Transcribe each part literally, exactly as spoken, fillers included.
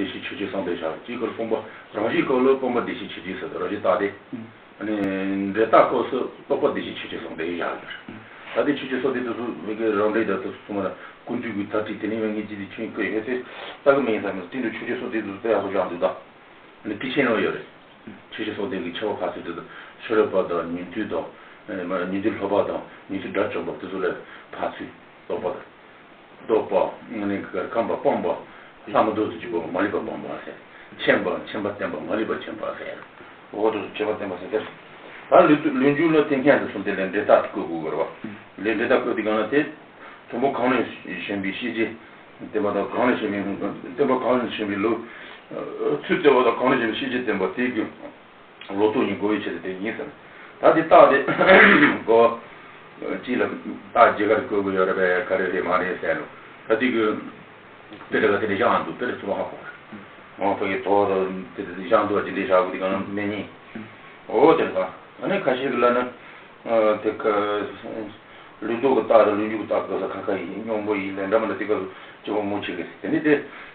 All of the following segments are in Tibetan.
བདེ་གཤེགས་ཆོས་ཀྱི་གསུང་དེ་བཞག་གཅིག་ཁོ་རང་སྤོང་བ་རང་བཞིན་སྐོར་ལ་སྤོང་བ་བདེ་གཤེགས་ཆོས་ཀྱི་གསུང་དེ་རང་བཞིན་རྟགས་དེ། ཨ་ནི་འབྲས་རྟགས་སྐོར་སུ་རྟོག་པ་བདེ་གཤེགས་ཆོས་ཀྱི་གསུང་དེ་བཞག་ཡོད། ད་དེ་ཆོས་ཀྱི་གསུང་དེ་དུས་སུ་མི་དགེ་རང་འབྲས་དང་དུས་སུ་ཚང་མ་ལ་ཀུན་འདུས་ཀྱི་མཐར་ཁྲིད་དེ་ནས་ཡང་ངེས་ཀྱི་དེ་ཆོས་ཀྱི་ཡོད་ཚེ་ལྟ་གི་མིན་ཡིན་ས་མིན་སྟེང་དུ་ཆོས་ཀྱི་གསུང་དེ་དུས་སུ་དེ་ཡག་པོ་བཞག་འདུག་ད་ནི་དེ་ཆེན་རང་ཡོད་རེད། ཆོས་ཀྱི་གསུང་དེ་གི་ཁྱད་པར་ཕར་ཚུར་དུ་ཤེས་རབ་པ་དང་ཉན་ཐོས་དང་། ཨ་ནི་མ་ཉན་ཐོས་ལྷོད་པ་དང་ཉན་ཐོས་དགྲ་བཅོམ་པ་དེ་ཚོ་ལ་ཕར་ཚུར་རྟོག་པ་དང་། ལྡོག་པ། ཨ་ནི་གར་ཁམས་པ་སྤངས་པ། ལྷ་མི་ལྡོག་ཏུ་གྱུར་པ་མ་ལུས་པ་སྤངས་པ་ཟེར། མཁྱེན་པ་མཁྱེན་པ་བསྟན་པ་མ་ལུས་པ་མཁྱེན་པ་ཟེར། འོ་དེ་མཁྱེན་པ་བསྟན་པ་ཟེར་ཏེ། ད་ལུས་ལུས་འཇུག་ལ་དེ་སྔོན་དུ་སོང་དེ་ལས་འབྲས་རྟགས་དེ་བཀོད་དགོས་པ་རེད་བ། ལས་འབྲས་རྟགས་བཀོད་དེ་གང་ལ་དེ། དང་པོ་གང་ལས་གཞན་པའི་ཤེས་བྱེད་བསྟན་པ་དང་གང་ལས་གཞན་པའི་བསྟན་པ་གང་ལས་གཞན་པའི་ལུགས། ཚུལ་བསྟན་པ་དང་གང་ལས་གཞན་པའི་ཤེས་བྱེད་བསྟན་པ་དེ་གི། ལོག་རྟོག་གཉིས་འགོག་པའི་ཆེད་དུ་དེ་ཡིན་ཟེར། ད་དེ་རྟགས་དེ་གོ། གཅིག་ལ་རྟགས་རྒྱ་གར་བཀོད་དགོས་ཡོད་རེད་པས་ག་རེ་རེད་མ་རེད་ཟེར་ནོ། ད་དེ་གི་དཔེ་དེ་ག་དེ་འདྲ་བཞག་འདུག་དཔེ་དེ་ཚོ་མ་ཧ་གོ། མང་པོ་ཡི་དོ་དེ་དེ་བཞག་འདུག་ཅི་འདྲ་བཞག་དགོས་དེ་ག་ན་མེད་ཉིན། འོ་དེ་རེད་ད། ཨ་ནི་ཁ་ཤས་ཀྱི་ལ་ནི། དེ་ག་ལུས་ལྡོག་གི་རྟགས་དང་ལུས་འཇུག་གི་རྟགས་ག་ས་ཁ་ཡིན་སྙོམས་པོ་ཡིན་ལས་འདྲ་མི་འདྲ་དེ་ག་སུ་སྐྱེ་བ་མོ་ཆེ་གི་དེ་ནི་དེ་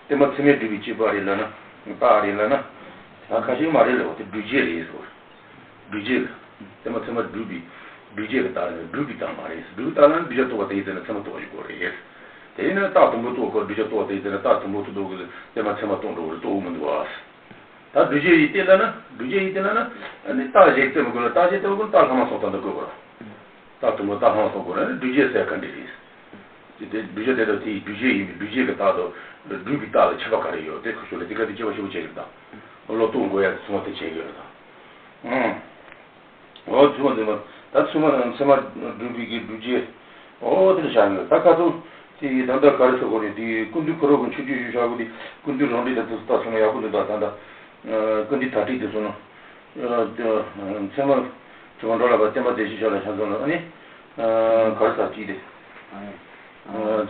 བསྟན་པ་ཚད་མས་སྒྲུབ་པའི་སྤྱི་པ་རེད་ལ་ན། རྟགས་རེད་ལ་ན། ད་ཁ་ཤས་མ་རེད་ལ་འོ་དེ་སྒྲུབ་བྱེད་རེད་ཟེར། སྒྲུབ་བྱེད་ལ། བསྟན་པ་ཚད་མ་སྒྲུབ་པའི། སྒྲུབ་བྱེད་ཀྱི་རྟགས་ལ་སྒྲུབ་པའི་རྟགས་མ་རེད། སྒྲུབ་པའི་རྟགས་ལ་ནི་སྒྲུབ་བྱ་རྟོགས་པ་དེ་ཡིན་ཟེར་ན་ཚད་མ་རྟོགས་པ་ཞིག་དགོས་རེད། དེ་ཡིན་ན་རྟགས་དང་པོ་རྟོགས་དགོས་སྒྲུབ་བྱ་རྟོགས་པ་དེ་ཡིན་ཟེར་ན་རྟགས་དང་པོ་ཚུལ་རྟོགས་དགོས་བསྟན་པ་ཚད་མ་རྟོགས་འགྲོ་གི་རེད་རྟོགས་མི་འདུག་ཨ། ད་སྒྲུབ་བྱེད་ཡིན་ཏེ་ལ་ན་སྒྲུབ་བྱེད་ཡིན་ཏེ་ལ་ན། ཨ་ནི་རྟགས་གཞན་བསྟན་པ་དགོས་ལ་རྟགས་གཞན་བསྟན་པ་དགོས་ན་རྟགས་ལྷག་མ་སོགས་དང་འདི་དགོས་པ་རེད། རྟགས་དང་པོ་རྟགས་ལྷག་མ་སོགས་དགོས་ན་ནི་སྒྲུབ་བྱེད་ཟེར་ག་འདྲ་རེད། དེ་དེ་སྒྲུབ་བྱེད་དེ་དང་དེའི་སྒྲུབ་བྱེད་ཡིན་པའི་སྒྲུབ་བྱེད་ཀྱི་རྟགས་དང་སྒྲུབ་པའི་རྟགས་ལ་ཁྱད་པར་ག་རེ་ཡོད་དེ་ཁོ་ཚོ་ལ་དེ་ག་དེ་སྐྱེ་བ་ཤེས་པོ་བྱེད་ཀྱི་རེད་ད། ལོག་རྟོག་འགོག་ཡ་དེ་ཚོ་དེ་བྱེད་ཀྱི་རེད་ད། ཨང་། འོ་ཚུལ་མ་འཛིན་པ། ད་ཚུལ་མ་དང་ཚད་མ་སྒྲུབ་པའི་གི་སྒྲུབ་བྱེད། འོ་དེ་ལ་བཞག་ཡོད་ད་ཁ་ཚོ། དེ་ཡི་ད་ལྟ་ག་རེ་ཟེར་དགོས་རེད་དེ་ཀུན་འདུས་ཁོ་རང་གི་མཆོད་བརྗོད་ཞུ་བཞག་གོ་དེ་ཀུན་འདུས་རང་འགྲེལ་དང་དེ་ཚོ་ལྟ་སོང་ན་ཡག་པོ་འདུག་ད་ད་ལྟ། ཀུན་འདུས་དར་ཊིག་དེ་ཚོ་ན། ཚད་མ། ཚད་མ་འགྲོ་ལ་བ་བསྟན་པ་བདེ་གཤེགས་ཤོག་ལ་ཆ་ཚང་ལ་ཨ་ནི། ག་རེ་ཟེར་གཅིག་དེ།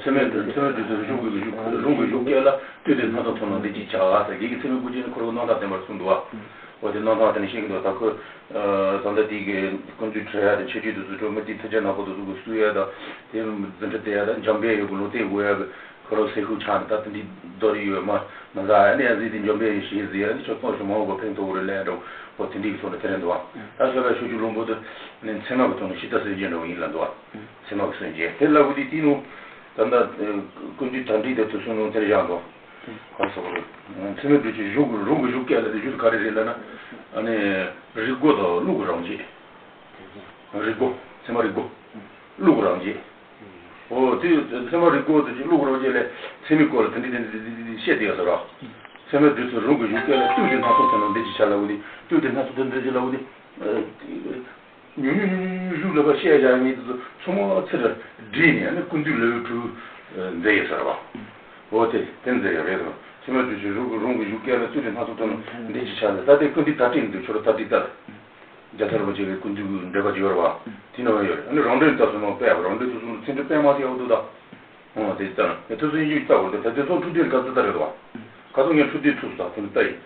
ཚད་མས་ཚད་མས་སྒྲུབ་ཚུལ་གཞུང་གི་གཞུང་རང་གི་གཞུང་སྐད་ལ་ལྟོས་ཏེ་སྣང་སྟོང་ཐོབ་ན་འདི་ཅིག་བྱ་ཟེར་གྱི་གི་ཚད་མའི་སྐུ་རྒྱན་ནི་ཁོ་རང་རྣམ་ཐར་བསྟན་པར་གསུངས་འདུག་བ། འོ་དེ་རྣམ་ཐར་དེ་ནི་ཤེས་ཀྱི་འདུག་ད་ཁོས། ད་ལྟ་དེ་གི་ཀུན་འདུས་ཁྲིད་ཡ་དང་ཆོས་བརྒྱུད་དུ་བཟོ་གྲོགས་མི་དེ་ཐུགས་རྗེ་ནག་པོ་དུ་བཟོ་གི་སུ་ཡ་དང་དེ་འཛིན་ཁྲིད་དེ་ཡ་དང་འཇམ་པའི་ཡོད་གི་ལུང་བསྟན་དགོས་ཡ་གི་ཁོ་རང་སེ་ཤུགས་ཆག་ནས་ད་དེ་འདྲའི་རྡོ་རིགས་ཡོད་མ་མ་ཟ་ཡ་ནི་ཡ་ཟིག་དེ་འཇམ་པའི་ཡོད་ཤེས་ཟིག་ཡ་ནི་ཆོས་ཚོགས་ཤིག་མང་བོ་ཕན་ཐོགས་རེ་ལས་འགྲོ་འོ་དེ་འདྲའི་གི་ཚོགས་ནི་དེ་རེད་འདུག་བ། ད་ཤོ་ལ་ཤོ་ཆུ་ལུང་པོ་དུ་ནི་ཚད་མ་གི་ཐོག་ནས་ཤི་ད་སེམས་ཅན་འདྲ་བོ་ཡིན་ལ་འདུག་བ། ཚད་མ་གི་སེམས་ཅན་དེ་ལབ་གི་དེ་དེ་ནུ། ད་ལྟ་ཀུན་འདུས་དར་ཊིག་དེ་དུ་སོང་ནོ་དེར་བཞག་འདུག་གང་སོགས་རེད། ཚད་མས་སྒྲུབ་ཚུལ་གཞུང་གི་རང་གི་གཞུང་སྐད་ལ་དེ་གཞུང་ག་རེ་རེད་ལབ་ན། ཨ་ནི། རིག་གོ་དང་བློ་གི་རང་བཞིན། རིག་གོ། ཚད་མ་རིག་གོ། བློ་གི་རང་བཞིན། འོ་དེ་ཚད་མ་རིག་གོ་དེ་བློ་གི་རང་བཞིན་ལས་ཚད་མའི་སྐོར་ལ་དེ་འདྲ་དེ་འདྲ་དེ་འདྲ་དེ་འདྲ་བཤད་དེ་ཡོད་ས་ར། ཚད་མས་སྒྲུབ་ཚུལ་རང་གི་གཞུང་སྐད་ལ་ལྟོས་ཏེ་སྣང་སྟོང་ཐོབ་ན་འདི་ཅིག་བྱ་ལབ་གི་དེ་ལྟོས་ཏེ་སྣང་སྟོང་ཐོབ་འདི་ཅིག་ལབ་གི་དེ། ཉུང་ཉུང་ཉུང་ཉུང་བཞུགས་ལ་བཤད་བཞག་མཁན་དེ་ཚོ་ཚང་མ་ཚུར་བསྒྲིལ་ནས་ནི་ཀུན་འདུས་ལེའུ་དྲུག་མཛད་ཡོད་ཟེར་བ། འོ་དེ་དེ་མཛད་ཡོད་རེད་དོ། ཚད་མ་སྒྲུབ་ཚུལ་རང་གི་རང་གི་གཞུང་སྐད་ལ་ལྟོས་ཏེ་སྣང་སྟོང་ཐོབ་ན་འདི་ཅིག་བྱ་ལ་ད་ལྟའི་ཀུན་འདུས་དར་ཊིག་འདི་ཁྱོད་རང་དར་ཊིག་ལྟ་ལ། རྒྱལ་ཚབ་རིན་པོ་ཆེ་གི་ཀུན་འདུས་ཀྱི་འགྲེལ་པ་ཅིག་ཡོད་རེད་བ། དེ་ནང་ཡོད་རེད། ཨ་ནི་རང་འགྲེལ་ལྟ་སོང་ན་དཔེ་ཡག་པོ་རང་འགྲེལ་དུ་སོང་ན་ཚིག་འགྲེལ་དཔེ་མ་ཐེ་ཡག་པོ་འདུག་ད། འོ་དེ་ལྟར་ཨེ་ཐུབ་ཚོད་ཡིན་རྒྱུ་ལྟ་བར་དུ་ད་དེ་ཚོ་འཕྲོ་མཐུད་ག་ཚོད་ལྟ་རེད་དོ། ག་ཚོད་ངས་འཕྲོ་མཐུད་ཐུབ་ས་དེ་ལྟ་ཡིན།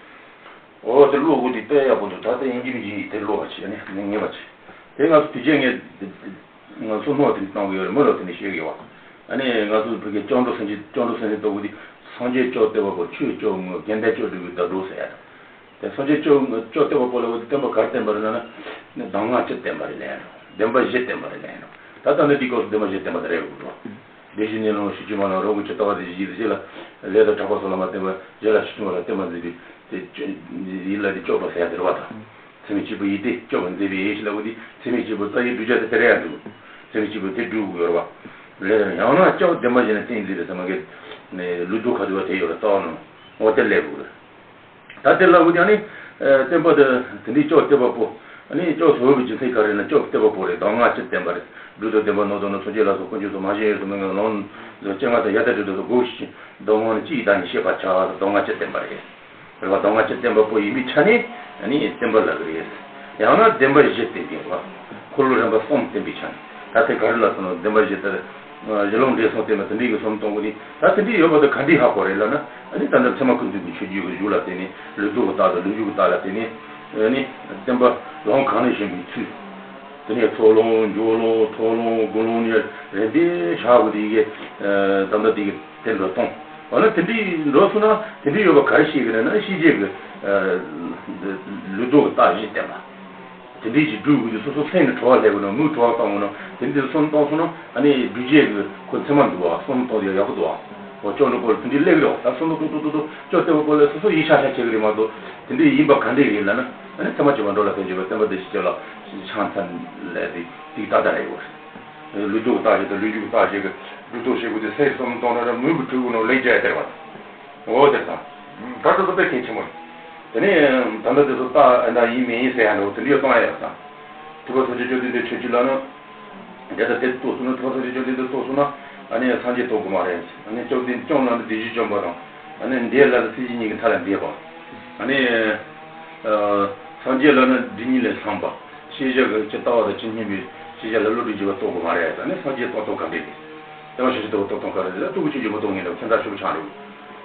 འོ་དེ་ཀློག་དགོས་དེ་དཔེ་ཡག་པོ་འདུག་ད་ལྟ་ཡིན་གྱི་མིན་གྱི་དེ་ཀློག་པ་བྱས་ནས་ངས་ཉན་པ་བྱས། དེ་ང་ཚོ་དུས་རྒྱུན་ངས་ང་ཚོ་སྣོག་དེ་གཏོང་གི་ཡོད་རེད། མི་ལ་དེ་ནས་བཤད་གི་ཡོད། ཨ་ནི་ང་ཚོ་བོད་སྐད་སྐྱབས་འགྲོ་སེམས་བསྐྱེད་སྐྱབས་འགྲོ་སེམས་བསྐྱེད་ལྟ་བུ་དེ་སངས་རྒྱས་བཅོམ་ལྡན་འདས་དཔལ་ཆོས་སྐྱོབ་དངོས་དགེ་འདུན་བཅུ་སྒྲིལ་བའི་ཟླ་གྲོགས་ཟེར་ཡ་དང་། དེ་སངས་རྒྱས་བཅོམ་བཅོམ་ལྡན་འདས་དཔལ་ལ་བོད་དུ་བསྟན་པ་ག་རེ་བསྟན་པ་རེད་ལབ་ན། གདམས་ངག་བཅུ་བསྟན་པ་རེད་ལབ་ཡ་འགྲོ། བདེན་པ་བཞི་བསྟན་པ་རེད་ལབ་ཡ་འགྲོ། ད་ལྟ་འདི་འདི་སྐབས་སུ་བདེན་པ་བཞི་བསྟན་པ་དེ་རེད་འགྲོ། བདེན་བཞི་གཉིས་ལོངས་ཤེས་བཅུ་མ་ལ་རང་གི་ཇི་ལྟ་བ་དེ་བཞི་ཟེར་ལ། ལས་དང་གྲགས་པ་སོགས་ལ་མ་བརྟེན་པར་གཞན་ལ་ཕྱི་སྟོན་པ་ལ་བསྟན་པ་མཛད་པའི་དེ་ཡིད་ལ་དེ་སྐྱོབ་པ་ཟེར་ཡ་དེ་རེད་བ་དང་། ཚད་མེད་གཅིག་པུ་ཡིད་དེ་སྐྱོབ་པར་མཛད་པའི་ཡེ་ཤེས་ལ་བོ་དེ་ཚད་མེད་གཅིག་པུ་རྩ་བའི་བསྒྲུབ་བྱ་དེ་དེ་རེད་ཡ་འདུག་ཚད་མེད་གཅིག་པུ་དེ་སྒྲུབ་དགོས་རེད་བ། ལས་དང་ཡང་ན་སྐྱབས་བདེན་པ་བཞི་ལ་བརྟེན་མཛད་པའི་ཚད་མ་གི་ནས་ལུས་རྟོག་ཁ་དུ་བ་དེ་ཡོད་རེད་རྩ་བ་ནང་། འོ་དེ་ལས་དགོས་རེད། ད་དེ་ལ་འུ་ཅག་ནི། བསྟན་པ་དེ་དེ་འདྲའི་སྐྱོབ་བསྟན་པ་པོ། ནི་སྐྱོབ་སུ་འོས་པའི་རྒྱུ་མཚན་ག་རེ་ན་སྐྱོབ་བསྟན་པ་པོ་རེད། གདམས་ངག་བཅུ་བསྟན་པ་རེད། སྒྲུབ་དང་བདེན་པ་སྣང་སྟོང་ནི་སངས་རྒྱས་ལ་སོགས་དཀོན་མཆོག་གསུམ་མ་གཞི་ཡོངས་སུ་མི་མངོན་ལམ་སྤྱན་སྔ་དང་ཡ་མཐའ་དྲུག་ཏུ་སྒོ་བཞི་ཅན་གདམས་ངག་ནི་གཅིག་ཡི་དྭགས་ནི་ཤེས་པར་བྱ་བ་གདམས་ངག་བཅུ་བསྟན་པ་རེད། རེད་བ། གདམས་ངག་བཅུ་བསྟན་པ་པོ་ཡིན་པའི་ཆ་ནས་ནི་བསྟན་པ་ལབ་ཀྱི་རེད། ཡང་ན་བདེན་པ་བཞི་བསྟན་པའི་བ། འཁོར་ལོ་རིམ་པ་གསུམ་བསྟན་པའི་ཆ་ནས་ད་དེ་ག་རེ་ལ་སོང་ན་བདེན་པ་བཞི་ལྟར། གཞི་ལུགས་འབྲས་གསུམ་བསྟན་པ་དེ་འདྲའི་གི་གསུམ་གཏོང་གི་ནི་ད་དེ་འདྲའི་ཡོད་པ་དེ་ག་འདྲའི་ཧ་གོ་རེད་ལབ་ན། ཨ་ནི་ད་ལྟ་ཚད་མ་ཀུན་འདུས་ཀྱི་ཆོས་བརྒྱུད་ཀྱི་གཞུང་ལ་བརྟེན་ནས་ལུས་རྟོག་གི་རྟགས་དང་ལུས་འཇུག་གི་རྟགས་ལ་བརྟེན་ནས། ཨ་ནི་བསྟན་པ་ལམ་གང་ལས་གཞན་པའི་ཚུལ། དེ་ནས་ཚོགས་ལམ་སྦྱོར་ལམ་ཐོབ་ལམ་སྒོམ་ལམ་ནས་རིམ་པས་བྱ་དགོས་དེ་གི་ད་ལྟ་དེ་གི་དེ་འགྲོ་སྟངས། འོ་ན་དེ་འདྲའི་འགྲོ་སོང་ན་དེ་འདྲའི་ཡོད་པ་ག་རེ་ཤེས་ཀྱི་རེད་ན། ཤེས་བྱེད་ཀྱི་ལུགས་ལྡོག་གི་རྟགས་བཞི་བསྟན་པ། དེ་འདྲའི་ཞིག་སྒྲུབ་དགོས་དུས་སོ་སོ་སེམས་ནས་གྲོགས་པོ་སླེབས་དགོས་ན། མིག་གྲོགས་པོ་གཏོང་དགོས་ན། དེ་འདྲའི་གསུམ་གཏོང་སོང་ན་ཨ་ནི་སྒྲུབ་བྱེད་ཀྱི་ཁོ་མཚན་མ་འདུག་བ། གསུམ་གཏོང་དུས་ཡག་པོ་འདུག་བ། འོ་ཅོག་འགྲོ་སྐོར་དེ་འདྲའི་སླེབས་རེད་བ། ད་གསུམ་འདུག་འདུག་འདུག་འདུག་ཅོག་ལྟེ་བ་སྐོར་ལ་སོ་སོ་ཡིད་ཆགས་ཆགས་བྱེད་ཀྱི་རེད་མ་གཏོགས། དེ་འདྲའི་ཡིན་པ་ག་འདྲ་རེད་ལབ་ན། ཨ་ནི་ཚད་མ་གཅིག་པ་འགྲོ་ལ་ཕན་ཕྱིར་བ་སྟོན་པ་བདེ་གཤེགས་ལ་ཕྱག་འཚལ་ལས་དེ་ཏིག་ཏག་ཏག་རེད་ཡོད་རེད། ལུགས་ལྡོག་གི་རྟགས་བཞི་དང་ལུགས་འབྱུང་གི་རྟགས་བཞི་གི་སྒྲུབ་ལྡོག་བྱེད་དགོས་དུས་སེམས་གསུམ་གཏོང་ན་ར་མོས་གུས་གྲོལ་དགོས་ནོ་ལེགས་སྦྱར་ཡ་དེ་རེད་བ། འོ་དེ་དང་། ད་ལྟ་ཚོ་དཔེ་གལ་ཆེན་པོ་རེད། དེ་ནས་ད་ལྟ་དེ་ཚོ་རྟགས་ཨ་ད་ཡིན་མིན་ཟེར་ཡ་འདྲ་བོ་དེ་འདྲ་གཏོང་ཡ་ཡོད་དང་། ཐུབ་པ་ཐུགས་རྗེ་བཅུ་བདུན་དེ་ཆོས་ཅན་ལ་ནི། དེ་ལྟར་དེ་རྟོགས་སོང་ན། ཐུབ་པ་ཐུགས་རྗེ་བཅུ་བདུན་དེ་རྟོགས་སོང་ན། ཨ་ནི་སངས་རྒྱས་རྟོགས་དགོས་མ་རེད། ཨ་ནི་བཅོམ་ལྡན་བཅོམ་ལ་ནི་བདེ་གཤེགས་བཅོམ་པ་དང་། ཨ་ནི་འདས་ལ་ནི་སྲིད་ཞི་གཉིས་ཀྱི་མཐའ་ལས་འདས་པ། ཨ་ནི། སངས་རྒྱས་ལ་ནི་སྒྲིབ་གཉིས་ལས་སངས་པ། ཤེས་བྱ་གི་ཇི་ལྟ་བ་དང་ཇི་སྙེད་པའི་ཤེས་བྱ་ལ་བསླུ་བྲིད་བྱེད་པ་རྟོགས་དགོས་མ་རེད། ཨ་ནི་སངས་རྒྱས་རྟོགས་སྟངས་ག་འདྲ་རེད། བསྟན་པ་ཆོས་ཀྱི་རྟོགས་སྟངས་ག་རེ་རེད། ལྟོ་གོས་ཆོས་ཀྱི་མ་རྟོགས་ངེས་འདྲ་ཁྱད་མཚར་ཤོར་ཆགས་འདུག་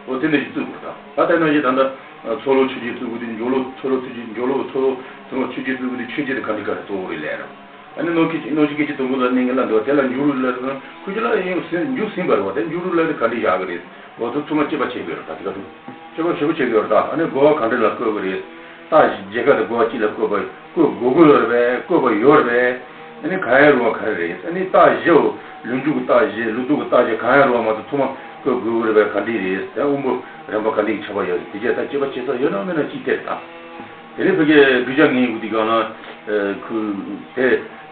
འོ་དེ་འདྲ་ཞིག་བཙུགས་དགོས་ད། ད་དེ་ནང་བཞིན་ད་ལྟ་ཚོགས་ལུགས་ཆོས་ཅན་བཙུགས་དགོས་དུས་འཇུག་ལུགས། ཚོགས་ལུགས་ཆོས་ཅན། འཇུག་ལུགས་ཚོགས་ལུགས་ཚོགས་ལུགས་ཆོས་ཅན་བཙུགས་དགོས་དུས་ཆོས་ཅན་དེ་ག་འདྲ་ག་རེ་རྟོགས་དགོས་རེད་ལབ་ན། ཨ་ནི་ནང་གི་ནང་བཞིན་སྐད་ཅིག་དུམ་བུ་ལ་གནས་ངེས་ལ་འདུག་དེ་ལ་འཇུག་ལུགས་ལབ་ན་ཁོ་ཅི་ལ་ཡང་འཇུག་ཟིན་པ་རེད་བ། དེ་འཇུག་ལུགས་ལབ་དེ་ག་འདྲ་བཞག་གི་རེད། འོ་ཚོ་ཚང་མ་དཔྱད་པ་བྱེད་དགོས་རེད་ད། དེ་ག་དུས་དཔྱད་པ་ཞིབ་པོ་བྱེད་དགོས་རེད་ད། ཨ་ནི་རྒོལ་བ་ག་འདྲ་ལ་བཀོད་དགོས་རེད། རྟགས་བཞི་ཀ་དེ་རྒོལ་བ་གཅིག་ལ་བཀོད་པ་བཀོད་དགོས་དགོས་ཡོད་རེད་པས། བཀོད་པ་ཡོད་རེད་པས། ཨ་ནི་གང་ཡང་རུང་བ་ག་རེ་རེད། ཨ་ནི་རྟགས་བཞི་བོ། ལུགས་འབྱུང་གི་རྟགས་བཞི། ལུགས་ལྡོག་གི་རྟགས་བཞི། གང་ཡང་རུང་བ་མ་གཏོགས་ཚང་མ་བཀོད་དགོས་དགོས་རེད་པས། ག་འདྲ་རེད། དེ་དབང་པོ་རིམ་པ་ག་འདྲ་ཞིག་ཆགས་པ་ཡོད་རེད། དེ་རྗེས་ད་དཔྱད་པ་བྱེད་ས་ཡོད་ན་མེད་ན་ཅིག་དེ་རེད་ད། དེ་རིང་ཕ་གིའི་གདུལ་བྱ་ངན་དགུ་དེ་ག་ན་ཁུ་དེ་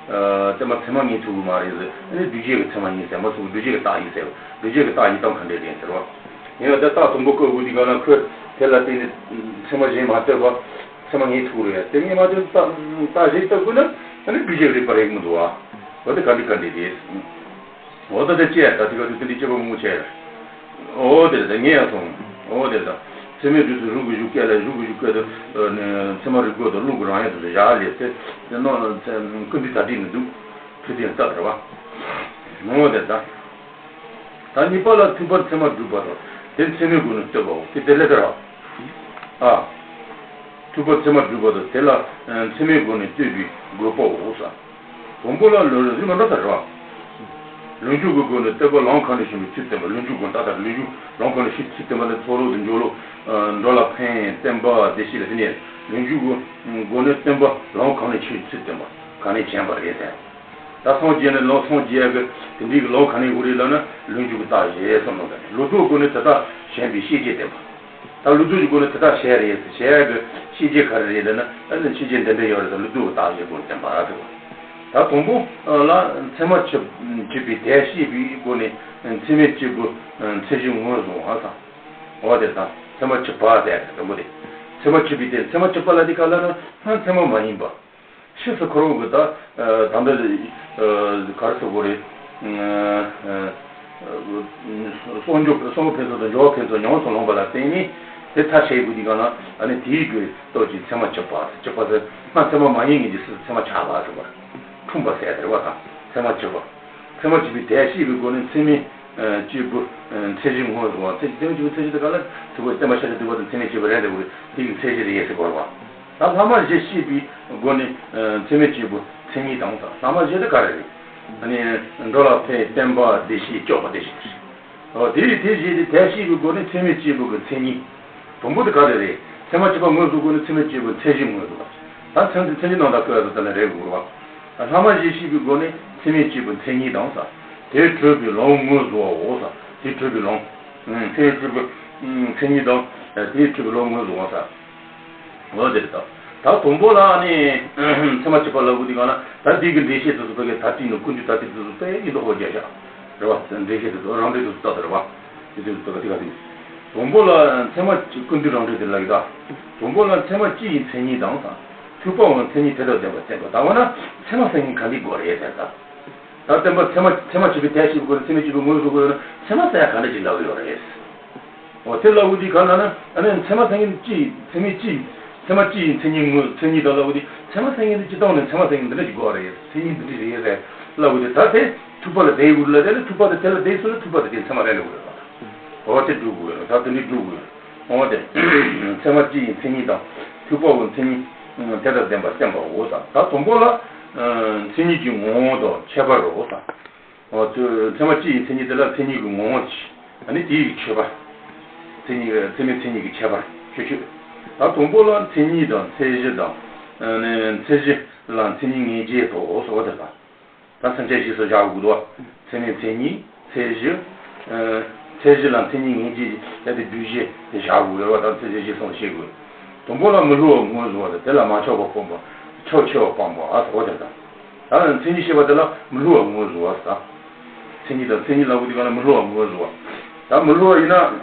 བསྟན་པ་ཚད་མ་ངེས་ཐུབ་ཀྱི་མ་རེད་ཟེར། ཨ་ནི་སྒྲུབ་བྱེད་ཀྱི་ཚད་མ་ཡིན་ཟེར། མ་སོང་སྒྲུབ་བྱེད་ཀྱི་རྟགས་ཡིན་ཟེར། སྒྲུབ་བྱེད་ཀྱི་རྟགས་ཡིན་སྟངས་ག་འདྲ་རེད་ཟེར་བ། ཡིན་ན་དེ་རྟགས་དང་པོ་བཀོད་དགོས་དེ་ག་ན་ཁོས་དེ་ལ་བརྟེན་ནས་ཚད་མ་གཞན་མ་གཏོད་པ། ཚད་མ་ངེས་ཐུབ་རེད། དེ་ངེས་མ་ཐུབ་རྟགས་རྟགས་གཞན་གཏོད་དགོས་ན་ཨ་ནི་སྒྲུབ་བྱེད་རིགས་པ་རེད་མི་འདུག་བ། འོ་དེ་ག་འདྲ་ག་འདྲ་རེད། འོ་ད་དེ་བཅད་ད་དེ་ག་དུས་དེ་འདྲའི་དཔྱད་པ་མང་པོ་བྱས། འོ་དེ་རེད་ད། ངས་ཡང་སོང་། འོ་དེ་རེད་ད། ཚད་མའི་རིགས་སུ་རུང་གི་གཞུག་སྐད་ལ། གཞུག་གི་གཞུག་སྐད་དུ་ཚད་མ་རིགས་བཀོད་དང་ལུགས་ཀྱི་རང་ཡུལ་དུ་བཞག་ལས་ཚེ། དེ་ནང་ཚེ་ཀུན་བཏུས་ད་བྲིས་ནས་འདུག་འཕྲོས་དོན་རྟགས་རེད་བ། འོ་དེ་རེད་ད། ད་གཉིས་པ་ལ་ཐུབ་པར་ཚད་མ་སྒྲུབ་པ་དང་དེ་ཚད་མའི་སྒོ་ནས་བསྟོད་པའོ། དེ་དེ་ལས་དེ་ར། ཨ། ཐུབ་པར་ཚད་མ་སྒྲུབ་པ་དང་དེ་ལ་ཚད་མའི་སྒོ་ནས་བསྟོད་པའི་དགོས་པའོ་ས། དང་པོ་ལ་ལུགས་རིགས་མ་འདྲ་ས་རེད་བ། ལུགས་འབྱུང་གི་སྒོ་ནས་བསྟོད་པ་ལམ་གང་ནས་བྱུང་བའི་ཚུལ་བསྟན་པ། ལུགས་འབྱུང་སྒོ་ནས་ད་ལྟ་ལུགས་འབྱུང་ལམ་གང་ནས་བྱུང་ཚུལ་བསྟན་པ་ནི་ཚོགས་ལུགས་དང་འཇུག་ལུགས། འགྲོ་ལ་ཕན་བསྟན་པ་བདེ་གཤེགས་ལ་དེ་ནས་ལུགས་འབྱུང་གི་སྒོ་ནས་བསྟོད་པ་ལམ་གང་ནས་བྱུང་བའི་ཚུལ་བསྟན་པ་གང་ནས་བྱུང་བ་རེད་ཟེར། ད་སངས་རྒྱས་ནས་ལམ་སངས་རྒྱས་ཀྱི་དེ་འདྲའི་གི་ལམ་གང་ནས་ཡོང་རེད་ལབ་ན་ལུགས་འབྱུང་གི་རྟགས་བཞི་གསུངས་ནོ་དང་། ལུགས་ལྡོག་སྒོ་ནས་དེ་དག་བྱུང་བའི་ཤེས་བྱེད་བསྟན་པ། ད་ལུགས་ལྡོག་གི་སྒོ་ནས་དེ་དག་བྱུང་རེད་ཟེར། བྱུང་གི་ཤེས་བྱེད་ག་རེ་རེད་ལབ་ན། ཨ་ནི་ཤེས་བྱེད་འདི་འདྲ་ཡོད་རེད་ཟེར། ལུགས་ལྡོག་གི་རྟགས་བཞིའི་སྒོ་ནས་བསྟན་པ་ཟེར་བ། ད་དང་པོ་ལ་ཚད་མ་གཅིག་གཅིག་པའི་དོན་ཤེས་པའི་སྒོ་ནས་ཚད་མས་གཅིག་པུ་མཚན་གཞི་ངོས་བཟུང་བ་ས། འོ་དེ་དང་ཚད་མ་གཅིག་པ་ཟེར་དང་པོ་དེ། ཚད་མ་གཅིག་པའི་དོན། ཚད་མ་གཅིག་པ་ལ་དེ་ག་ལ་ན་ཚད་མ་མ་ཡིན་པ། ཕྱིས་སུ་ཁོ་རང་གི་ད་ད་འདི་ག་རེ་ཟེར་དགོས་རེད། གསོག་འཇོག་གསོག་ཕན་ཚུན་དང་འཇོག་ཕན་ཚུན་ཉམས་སུ་བླངས་པ་ལ་བརྟེན་ནས་དེ་ཐ་ཤལ་དགོས་དུས་ག་ན། ཨ་ནི་དེའི་གི་སྟོབས་ཀྱིས་ཚད་མ་གཅིག་པ། གཅིག་པ་ཟེར་ན་ཚད་མ་མ་ཡིན་ངེས་ཀྱི་ཚད་མ་ཆགས་པ་ཟེར་བ། འཁྲུངས་པ་ཟེར་དེ་རེད་བ། ད་ཚད་མ་གཅིག་པ། ཚད་མ་གཅིག་པའི་དོན་ཤེས་པའི་སྒོ་ནས་ཚད་མས་གཅིག་པུ་མཚན་གཞི་ངོས་བཟུང་བ། ཚད་ཚད་མ་གཅིག་པའི་མཚན་གཞི་དེ་ག་ལ་ཐུབ་པ་བསྟན་པ་ཤཱཀྱ་ཐུབ་པ་དང་ཚད་མས་གཅིག་པུ་རེད་དེ་དགོས་རེད། དེ་གི་མཚན་གཞི་རེད་ཟེར་དགོས་རེད་བ། ད་ལྷག་མ་བཞི་ཤེས་པའི་སྒོ་ནས་ཚད་མས་གཅིག་པུ་མཚན་ཉིད་དང་ཟེར། ལྷག་མ་བཞི་དེ་ག་རེ་རེད། ཨ་ནི་འགྲོ་ལ་ཕན་བསྟན་པ་བདེ་གཤེགས་སྐྱོབ་པ་བདེ་གཤེགས། འོ་དེ་ཡི་དེ་བཞིན་དེ་དོན་ཤེས་པའི་སྒོ་ནས་ཚད་མས་གཅིག་པུ་གི་མཚན་ཉིད། དང་པོ་དེ་ག་རེ་རེད། ཚད་མ་གཅིག་པ་ངོས་བཟུང་སྒོ་ནས་ཚད་མས་གཅིག་པུ་མཚན་གཞི་ངོས་བཟུང་བ། ད་མཚན་དེ་མཚན་གཞི་ནང་དུ་བཀོད་ཡོད་དེ་ལ་རེད་དགོས་རེད་བ། ལྷག་མ་བཞི་ཤེས་པའི་སྒོ་ནས་ཚད་མས་གཅིག་པུ་མཚན་ཉིད་དང་ཟེར། དེ་གྲུབ་པའི་ལམ་ངོས་བཟུང་བའོ་ཟེར། དེ་གྲུབ་པའི་ལམ། ཚད་མས་གྲུབ་པའི་མཚན་ཉིད་དང་དེ་གྲུབ་པའི་ལམ་ངོས་བཟུང་བ་ཟེར། འོ་དེ་རེད་ད། ད་དང་པོ་ལ་ནི་ཚད་མ་གཅིག་པ་ལབ་དགོས་དུས་ག་ན། ད་འདི་གི་འགྲེལ་བཤད་དེ་ཚོ་ཕ་གིར་ད་བྲིས་ནས་ཀུན་འདུས་ད་ལྟའི་དེ་ཚོ་དཔེ་ཡིན་མདོག་པོ་རྒྱག་ཤག་རེད་བ། འགྲེལ་བཤད་དེ་ཚོ་རང་འགྲེལ་དེ་ཚོ་ལྟ་དེ་རེད་བ། དེ་ཚོ་ཕ་གི་དེ་ག་དེ། དང་པོ་ལ་ཚད་མ་ཀུན་འདུས་རང་འགྲེལ་དེ་ལ་ཡོད་ད། དང་པོ་ལ་ཚད་མ་སྤྱི་ཡི་མཚན་ཉིད་དང་ཟེར། ཐུབ་པའང་མཚན་ཉིད་དེ་དང་ལྡན་པར་བསྟན་པ། ད་འོ་ན་ཚད་མ་ཟེར་མཁན་ག་འདྲ་དགོས་རེད་ཟེར་ད། ད་བསྟན་པ་ཚད་མ་ཚད་མ་གཅིག་པའི་དོན་ཤེས་པའི་སྒོ་ནས་ཚད་མས་གཅིག་པུ་ངོས་བཟུང་དགོས་ཡོད་ན་ཚད་མ་ཟེར་ཡ་ག་འདྲ་ཅིག་ལབ་ཀྱི་ཡོད་རེད། འོ་དེ་ལབ་དགོས་དུས་ག་ལབ་ན། ཨ་ནི་ཚད་མ་ཟེར་མཁན་སྤྱི་ཚད་མས་སྤྱི་ཚད་མ་སྤྱི་ཡི་མཚན་ཉིད་ངོས་མཚན་ཉིད་དང་ལབ་དགོས་དུས། ཚད་མ་ཟེར་མཁན་དེ་སྤྱིར་བཏང་ནས་ཚད་མ་ཟེར་མཁན་འདི་འདྲ་ཞིག་དགོས་རེད། མཚན་ཉིད་འདི་འདྲ་ཞིག་རེད་ཟེར་ལབ་དགོས་དུས། ད་དེ་ཐུབ་པ་ལ་བསྡད་དགོས་ལ། དེ་ལ་ཐུབ་པ་དང་དེ་ལ་བསྡད་སོང་ན་ཐུབ་པ་དང་དེ་ཚད་མ་རེད་ལབ་དགོས་རེད། འོ་དེ་སྒྲུབ་དགོས་རེད། ད་དེ་འདྲ་སྒྲུབ་དགོས་རེད། འོ་དེ་ཚད་མ་སྤྱི་ཡི་མཚན་ཉིད་དང་ཐུབ་པའང་མཚན་ཉིད་དེ་དང་ལྡན་པར་བསྟན་པའོ་ཟེར། ད་དང་པོ་ལ་མཚན་ཉིད་ཀྱི་ངོ་བོ་དང་ཁྱད་པར་རོ་ཟེར། འོ་ཚད་མ་སྤྱི་ཡི་མཚན་ཉིད་དེ་ལ་མཚན་ཉིད་ཀྱི་ངོ་བོ་ཅིག་ཨ་ནི་དེ་ཡི་མཆོད་པ། མཚན་ཉིད་ཚད་མའི་མཚན་ཉིད་ཀྱི་ཁྱད་པར་ཆོས་ཆོས། ད་དང་པོ་ལ་མཚན་ཉིད་དང་མཚན་གཞི་དང་། ཨ་ནི་མཚན་གཞི་ལ་མཚན་ཉིད་ངེས་བྱེད་དོ་ཟེར་བ་དེ་དང་། ད་མཚན་གཞི་སོགས་བཞག་དགོས་འདུག་མཚན་མའི་མཚན་ཉིད། མཚན་གཞི། ཨ། མཚན་གཞི་ལ་མཚན་ཉིད་ངེས་བྱེད་ཀྱི་ད་དེ་བསྡུས་གཞི་དེ་བཞག་དགོས་ཡོད་པ་དང་། མཚན་གཞི་གསུམ་ཤེས་དགོས། དང་པོ་ལ་མི་སླུ་བ་དངོས་ཟེར་བ་དང་། དེ་ལ་མ་ཆགས་པ་སྤངས་པ། ཆགས་ཆེ་བ་སྤངས་པ་ཟེར་བ་དེ་དང་། ད་མཚན་ཉིད་ཤེས་པ་དེ་ལ་མི་སླུ་བ་དངོས་ཟེར་བ་དང་། མཚན་ཉིད་དང་མཚན་ཉིད་ལ་དགོས་དུས་གང་ལ་མི་སླུ་བ་དངོས་ཟེར་བ། ད་མི་སླུ་བ་ཡིན་ན།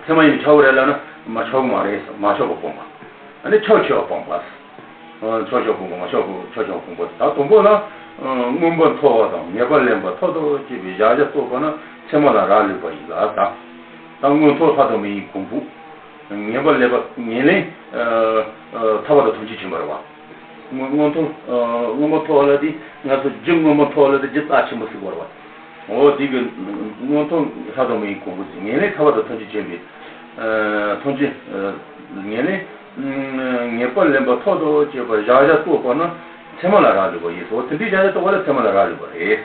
ཚད་མ་ཡིན་ན་ཆགས་ཀྱི་རེད་ལབ་ན་མ་ཆགས་ཀྱི་མ་རེད། མ་ཆགས་པ་སྤངས་པ། ཨ་ནི་ཆགས་ཆེ་བ་སྤངས་པ། ཨ། ཆགས་ཆེ་བ་སྤངས་པ། མ་ཆགས་པ། ཆགས་ཆེ་བ་སྤངས་པ། ད་དང་པོ་ལ། ཨ། མངོན་པར་མཐོ་བ་དང་ངེས་པ་ལེན་པ་མཐའ་དང་བཅས་པའི་གཞལ་བྱ་རྟོགས་པ་ན་མཚན་མ་ལ་རག་ལུས་པ་ཡིན་ལ། ད་ད་མངོན་མཐོ་ལྷ་དང་མི་ཡི་གོ་འཕང་། ངེས་པ་ལེན་པ། ངེས་ལེན། ཨ། ཨ། ཐར་པ་དང་ཐམས་ཅད་མཁྱེན་པ་རེད་བ། མངོན་མངོན་མཐོ། ཨ། མངོན་མཐོ་མཐོ་བ་ལ་དེ་ང་ཚོ་རྒྱུ་མངོན་མཐོ་མཐོ་བ་ལ་དེ་རྒྱུ་རྩ་ཆེན་པོ་ཟེར་བ་རེད་བ། འོ་དེ་གི་མངོན་མཐོ་ལྷ་དང་མི་ཡི་གོ་འཕང་ཟེར། ངེས་ལེན་ཐར་པ་དང་ཐམས་ཅད་མཁྱེན་པའི། ཨ། ཐམས་ཅད། ཨ། ངེས་ལེན། ཨ། ངེས་པ་ལེན་པ་མཐའ་དང་བཅས་པ་གཞལ་བྱ་རྟོགས་པ་ན་མཚན་མ་ལ་རག་ལུས་པ་ཡིན་ཟེར། འོ་དེ་འདྲའི་གཞལ་བྱ་རྟོགས་པ་ལ་མཚན་མ་ལ་རག་ལུས་པ་རེད།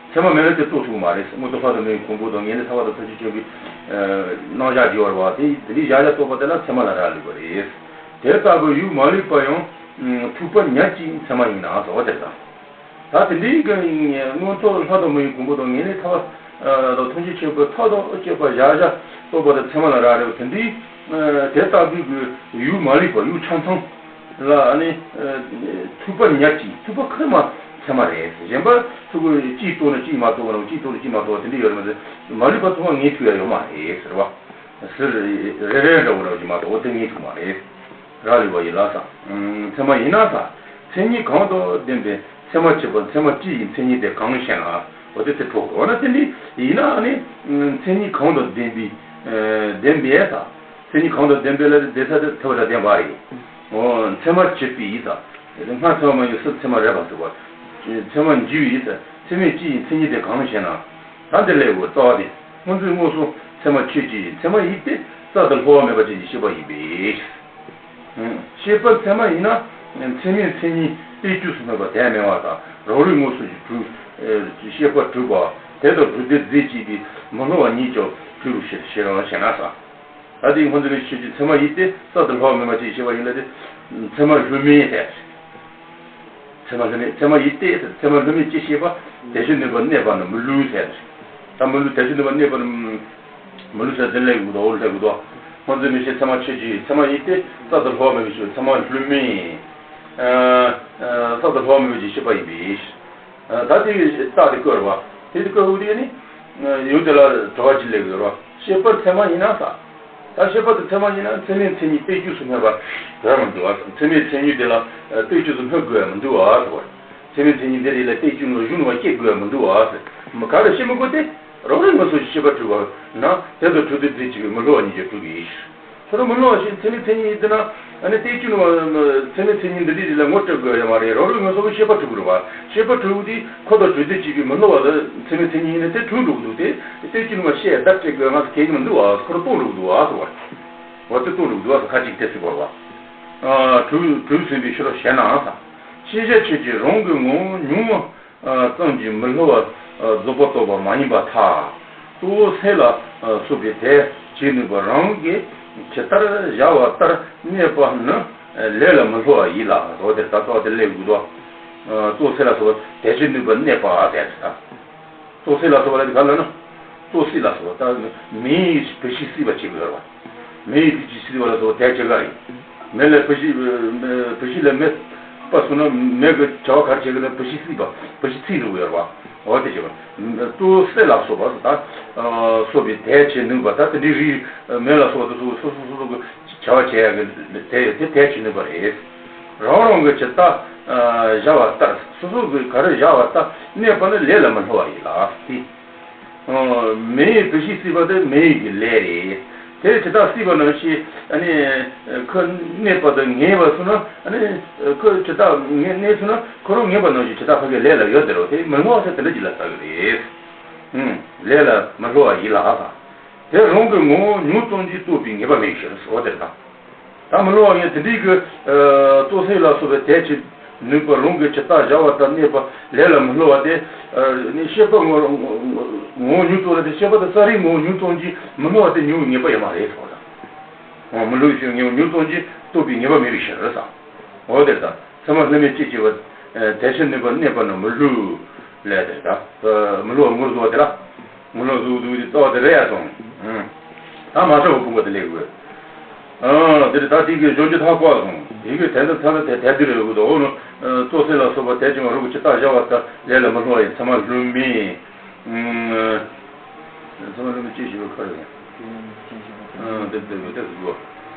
མཚན་མ་མེད་ན་དེ་རྟོགས་ཐུབ་ཀྱི་མ་རེད། མངོན་མཐོ་ལྷ་དང་མི་ཡི་གོ་འཕང་དང་ངེས་ལེན་ཐར་པ་དང་ཐམས་ཅད་མཁྱེན་པའི། ཨ། རྣམ་གཞག་བརྗོད་པ་རེད་བ། དེ་དེ་འདྲའི་གཞལ་བྱ་རྟོགས་པ་དེ་ལ་མཚན་མ་ལ་རག་ལུས་པ་རེད། དེ་ལྟ་བུའི་ཡུལ་མ་ལུས་པ་ཡང་ཐུག་པ་ཉིད་ཀྱིས་མཚན་མ་ཡིན་ན་ཟེར་བ་དེ་དང་། ད་དེ་འདྲའི་གི་མངོན་མཐོ་ལྷ་དང་མི་ཡི་གོ་འཕང་དང་ངེས་ལེན་ཐར་པ་དང་ཐམས་ཅད་མཁྱེན་པའི་མཐའ་དང་བཅས་པ་གཞལ་བྱ་རྟོགས་པ་དེ་མཚན་མ་ལ་རག་ལུས་པ་དེ་འདྲའི། ཨ། དེ་ལྟ་བུའི་གི་ཡུལ་མ་ལུས་པ། ཡུལ་ཆ་ཚང་ལ་ནི། ཨ། ཐུག་པ་ཉིད་ཀྱིས། ཐུག་པ་ཁོ་མ་མཚན་མ་རེད། གཞན་པ་ཐུག་པ་གཅིག་རྟོགས་ན་གཅིག་མ་རྟོགས་པ་ན། གཅིག་རྟོགས་ན་གཅིག་མ་རྟོགས་པ་དེ་འདྲ་ཡོད་རེད་མ་ཟད། མ་ལུས་པ་ཐུག་པ་ངེས་ཐུབ་ཡ་ཡོད་མ་རེད་ཟེར་བ། ཟེར། རེ་རེ་འདྲ་བོ་ར་ཅིག་མ་གཏོགས་འོ་དེ་ངེས་ཐུབ་མ་རེད། རག་ལུས་པ་ཡིན་ལ་ཟེར། མཚན་མ་ཡིན་ན་ཟེར། མཚན་ཉིད་གང་དང་ལྡན་པའི་མཚན་མ་བྱེད་པ། མཚན་མ་སྤྱི་ཡི་མཚན་ཉིད་དེ་གང་ཞེ་ན། འོ་དེ་དེ་འཕྲོ་གི། འོ་ན་དེ་འདྲ་ཡིན་ན་ནི་མཚན་ཉིད་གང་དང་ལྡན་པའི། ཨ། ལྡན་པའི་ཟེར། མཚན་ཉིད་གང་དང་ལྡན་པའི་ལ་ལྡན་ས་དེ་ཐུབ་པ་དང་ལྡན་པ་རེད། འོ། མཚན་མ་བྱེད་པའི་ཟེར། སྔར་མཚན་མ་མ་ཡིན་སུ་མཚན་མ་རེད་པ་ཟེར་བ། མཚན་མ་འཇུག་པའི་ཟེར། མཚན་མའི་སྤྱི་ཡི་མཚན་ཉིད་དེ་གང་ཞེ་ན། ད་འདི་ལས་འོ་རྩ་བ་དེ། སྔོ་འཛིན་དངོས་སུ་མཚན་མ་ཆོས་ཅན། མཚན་མ་ཡིན་ཏེ་རྩ་དང་སླུ་བ་མེད་པ་ཅན་གྱི་ཤེས་པ་ཡིན་པས། ཤེས་པ་མཚན་མ་ཡིན་ན། མཚན་མའི་མཚན་ཉིད་གཏན་བཅོས་སུ་སྨོས་པ་དོན་མེད་པ་དང་། རང་རིག་དངོས་སུ་གྲུབ། ཤེས་པ་གྲུབ་པ། དེ་དང་གྲུབ་བདེ་རྫས་གཅིག་པའི་མི་སླུ་བ་ཉིད་ཀྱང་གྲུབ་པའི་ཕྱིར་ཞེ་ན་ཟེར། ད་དེའི་སྔོ་འཛིན་མེད་ཆོས་ཅན། མཚན་མ་ཡིན་ཏེ་རྩ་དང་སླུ་བ་མེད་པ་ཅན་ཤེས་པ་ཡིན་ལ་དེ། མཚན་མ་སླུ་མེད་ཟེར། མཚན་མ་སླུ་མེད། མཚན་མ་ཡིན་ཏེ། མཚན་མ་སླུ་མེད་ཅེས་ཤེས་པ། དལ་བྱེད་ནུས་པ་གནས་པ་ནི་མི་སླུ་ཟེར། ད་མི་སླུ། དལ་བྱེད་ནུས་པ་གནས་པ་ནི་མི་སླུ་ཟེར། དེ་ལས་འུ་དོ་འུ་ལས་འུ་དོ། སྔོ་འཛིན་མེད་ཆོས། མཚན་མ་ཆོས་ཅན། མཚན་མ་ཡིན་ཏེ་རྩ་དང་སླུ་བ་མེད་པའི་ཕྱིར། མཚན་མ་སླུ་མེད། ཨ། ཨ། རྩ་དང་སླུ་བ་མེད་པ་ཅན་ཤེས་པ་ཡིན་པས། ད་དེ་རྩ་དེ་བཀོད་རེད་བ། དེ་དེ་བཀོད་འོ་དེ་ནི། ཡུལ་དེ་ལ་དྲི་བ་ཅིག་སླེབས་ཡོད་རེད་བ། ཤེས་པ་མཚན་མ་ཡིན་ན་ཟེར། ད་ཤེས་པ་དེ་མཚན་མ་ཡིན་ན་མཚན་མའི་མཚན་ཉིད་གཏན་བཅོས་སུ་སྨོས་པ་དོན་མི་འདུག་བ། མཚན་མའི་མཚན་ཉིད་དེ་ལ་གཏན་བཅོས་སུ་སྨོས་དགོས་མི་འདུག་བ་ཟེར་བ། མཚན་མའི་མཚན་ཉིད་འདི་རེད་ལ་གཏན་བཅོས་ནང་གཞུང་ནང་བ་སྐྱེ་དགོས་མི་འདུག་བ་ཟེར། ག་རེ་བཤད་མི་དགོས་ཏེ། རང་རིག་དངོས་སུ་ཤེས་པ་གྲུབ་པ་ན་དེ་དང་གྲུབ་བདེ་རྫས་གཅིག་པའི་མི་སླུ་བ་ཉིད་ཀྱང་གྲུབ་པའི་ཕྱིར། ཁོ་རང་མི་སླུ་བ་ཞིག་མཚན་མའི་མཚན་ཉིད་ཡིན་ན། ཨ་ནི་གཏན་བཅོས་ནང་མཚན་མའི་མཚན་ཉིད་འདི་འདྲ་ཞིག་ལ་ངོ་སྤྲད་དགོས་ཡ་མ་རེད། རང་རིག་དངོས་སུ་ཤེས་པ་གྲུབ་ཀྱི་རེད་བ། ཤེས་པ་གྲུབ་དེ་ཁོ་དང་གྲུབ་བདེ་གཅིག་པའི་མི་སླུ་བ་ལ་མཚན་མའི་མཚན་ཉིད་ཡིན་ན་དེ་གྲུབ་འགྲོ་གི་འདུག་སྟེ། གཏན་བཅོས་ནང་བཤད་བརྡ་སྤྲད་དགོས་ང་ཚོ་གལ་ཡིན་མི་འདུག་བ། ཁོ་རང་སྟོང་འགྲོ་གི་འདུག་བ་ཟེར་བ། འོ་དེ་སྟོང་འགྲོ་གི་འདུག་བ་ཟེར། ཁ་ཅིག་དེ་ཟེར་བ་རེད་བ། ཨ། གྲུབ་གྲུབ་ཟིན་པའི་ཕྱིར་རོ་ཞེ་ན་ཟེར། ཤེས་བྱ་ཆོས་ཅན་རང་གི་ངོ་བོ་ཉུང་བ་ཙམ་གྱིས་མི་སླུ་བ་རྫོགས་པ་རྟོགས་པ་མ་ཡིན་པར་ཐལ། གཙོ་བོ་སེལ་ལ་སོགས་པའི་དེ་བྱེད་ནུས་པ་རང་གིས་ཇི་ལྟར་བཞག་པ་ལྟར་གནས་པ་ནི་ལས་ལ་མི་སླུ་བ་ཡིན་ལ། འོ་དེ་ད་གཙོ་བོ་དེ་ལས་འགུལ་དོ། གཙོ་བོ་སེལ་ལ་སོགས་པ་དེ་བྱེད་ནུས་པ་གནས་པ་དེ་རེད། གཙོ་བོ་སེལ་ལ་སོགས་པ་ལ་དེ་ག་ལ་ན། གཙོ་བོ་སེལ་ལ་སོགས་པ་ད་མེ་ཡིས་བུད་ཤིང་བསྲེགས་པ་བྱེད་དགོས་རེད་བ། མེ་ཡིས་བུད་ཤིང་བསྲེགས་པ་ལ་སོགས་པ་དེ་བྱེད་ག་ཡིན། མེ་ལ་བུད་ཤིང་བུད་ཤིང་ལ་མེ་སྤར་སོང་ན་མེ་གི་བྱ་བ་ག་རེ་བྱེད་གི་ན་བུད་ཤིང་བསྲེགས་པ། བུད་ཤིང་བསྲེགས་འགྲོ་གི་ཡོད་རེད་བ། འོ་དེ་བྱེད་པ། གཙོ་བོ་སེལ་ལ་སོགས་པ་ད་སོགས་པའི་དེ་བྱེད་ནུས་པ་ད་དེ་འདྲའི་རིགས་མེ་ལ་སོགས་པ་དེ་སོ་སོ་སོ་སོ་གི་བྱ་བ་བྱེད་ཡག་གི་དེ་དེ་དེ་བྱེད་ནུས་པ་རེད། རང་རང་གི་ཇི་ལྟར་བཞག་པ་ལྟར། སོ་སོ་གི་ག་རེ་བཞག་པ་ལྟར་གནས་པ་ནི་ལས་ལ་མི་སླུ་བ་ཡིན་ལ། དེ། མེ་ཡིས་བུད་ཤིང་བསྲེགས་པ་དེ་མེ་ཡི་གི་ལས་རེད། དེ་ཇི་ལྟར་བསྲེགས་པ་ནང་བཞིན་ཨ་ནི་ཁོ་གནས་པ་དང་ངེས་པ་སོང་ན། ཨ་ནི་ཁོ་ཇི་ལྟར་ངེས་གནས་སོང་ན་ཁོ་རང་ངེས་པ་ནང་བཞིན་ཇི་ལྟར་ཕ་གི་ལས་ལ་ཡོད་དེ་རོ། དེ་མི་སླུ་བ་ཟེར་དེ་འདྲ་ཅིག་ལ་ཟེར་གི་རེད། ལས་ལ་མི་སླུ་བ་ཡིན་ལ། དེ་རང་གི་ངོ་བོ་ཉུང་ཙམ་གྱིས་རྟོགས་པའི་ངེས་པ་མེད་ཕྱིར་ཟེར་བ་དེ་དང་། ད་མི་སླུ་བ་ཡིན་དེ་འདྲའི་གི་གཙོ་བོ་སེལ་ལ་སོགས་པའི་དེ་བྱེད་ ནུས་པ་རང་གི་ཇི་ལྟར་བཞག་པ་ལྟར་གནས་པ་ལས་ལ་མི་སླུ་བ་སྟེ། ནི་ཤེས་པ་ངོ་ངོ་བོ་ཉིད་རྟོགས་ན་དེ་ཤེས་པ་དང་ས་རིག་ངོ་བོ་ཉིད་རྟོགས་ཀྱི་མི་སླུ་བ་དེ་ཉིད་ངེས་པ་ཡོད་མ་རེད་ཟེར་བ་དང་། མི་སླུ་ཞིང་ངེས་པ་ཉིད་རྟོགས་ཀྱི་རྟོགས་པའི་ངེས་པ་མེད་པའི་ཕྱིར་ཟེར། འོ་དེ་ལྟར་ཚད་མ་སླུ་མེད་ཅེས་བྱ་བ། དེ་ཕྱིར་ནུས་པ་གནས་པ་ནི་མི་སླུ་ལས་དེ་ལྟར། མི་སླུ་བ་ངོ་བོར་བཟུང་བ་དེ་ལ། ངུ་ལོ་ཟུག་ཟུག་དེ་ལྟོ་དེ་རེ་ཡ་སོང་། ཨང་། ད་མ་ཤོག་གི་ཕུང་པོ་དེ་ལེགས་དགོས། ཨང་། དེ་རེ་ད་དེ་གི་གཞོན་གྱི་ཐག་བཀག་སོང་། དེ་གི་དེ་འདི་ཚ་ད་དེ་དེ་དེ་རེ་དགོས་དོ། འོ་ནོ། ཙོ་སེ་ལ་སོགས་པ་དེ་ཅི་མ་རུ་གི་ཅི་ལྟ་བཞག་པ་ལྟར་ལས་ལ་མི་སླུ་བ་ཡི་ཚད་མ་སླུ་མེད། ཚད་མ་སླུ་མེད་ཅེས་ཞུ་བའི་ཁར་ཡང་། ཨང་། དེ་དེ་དེ་དགོས།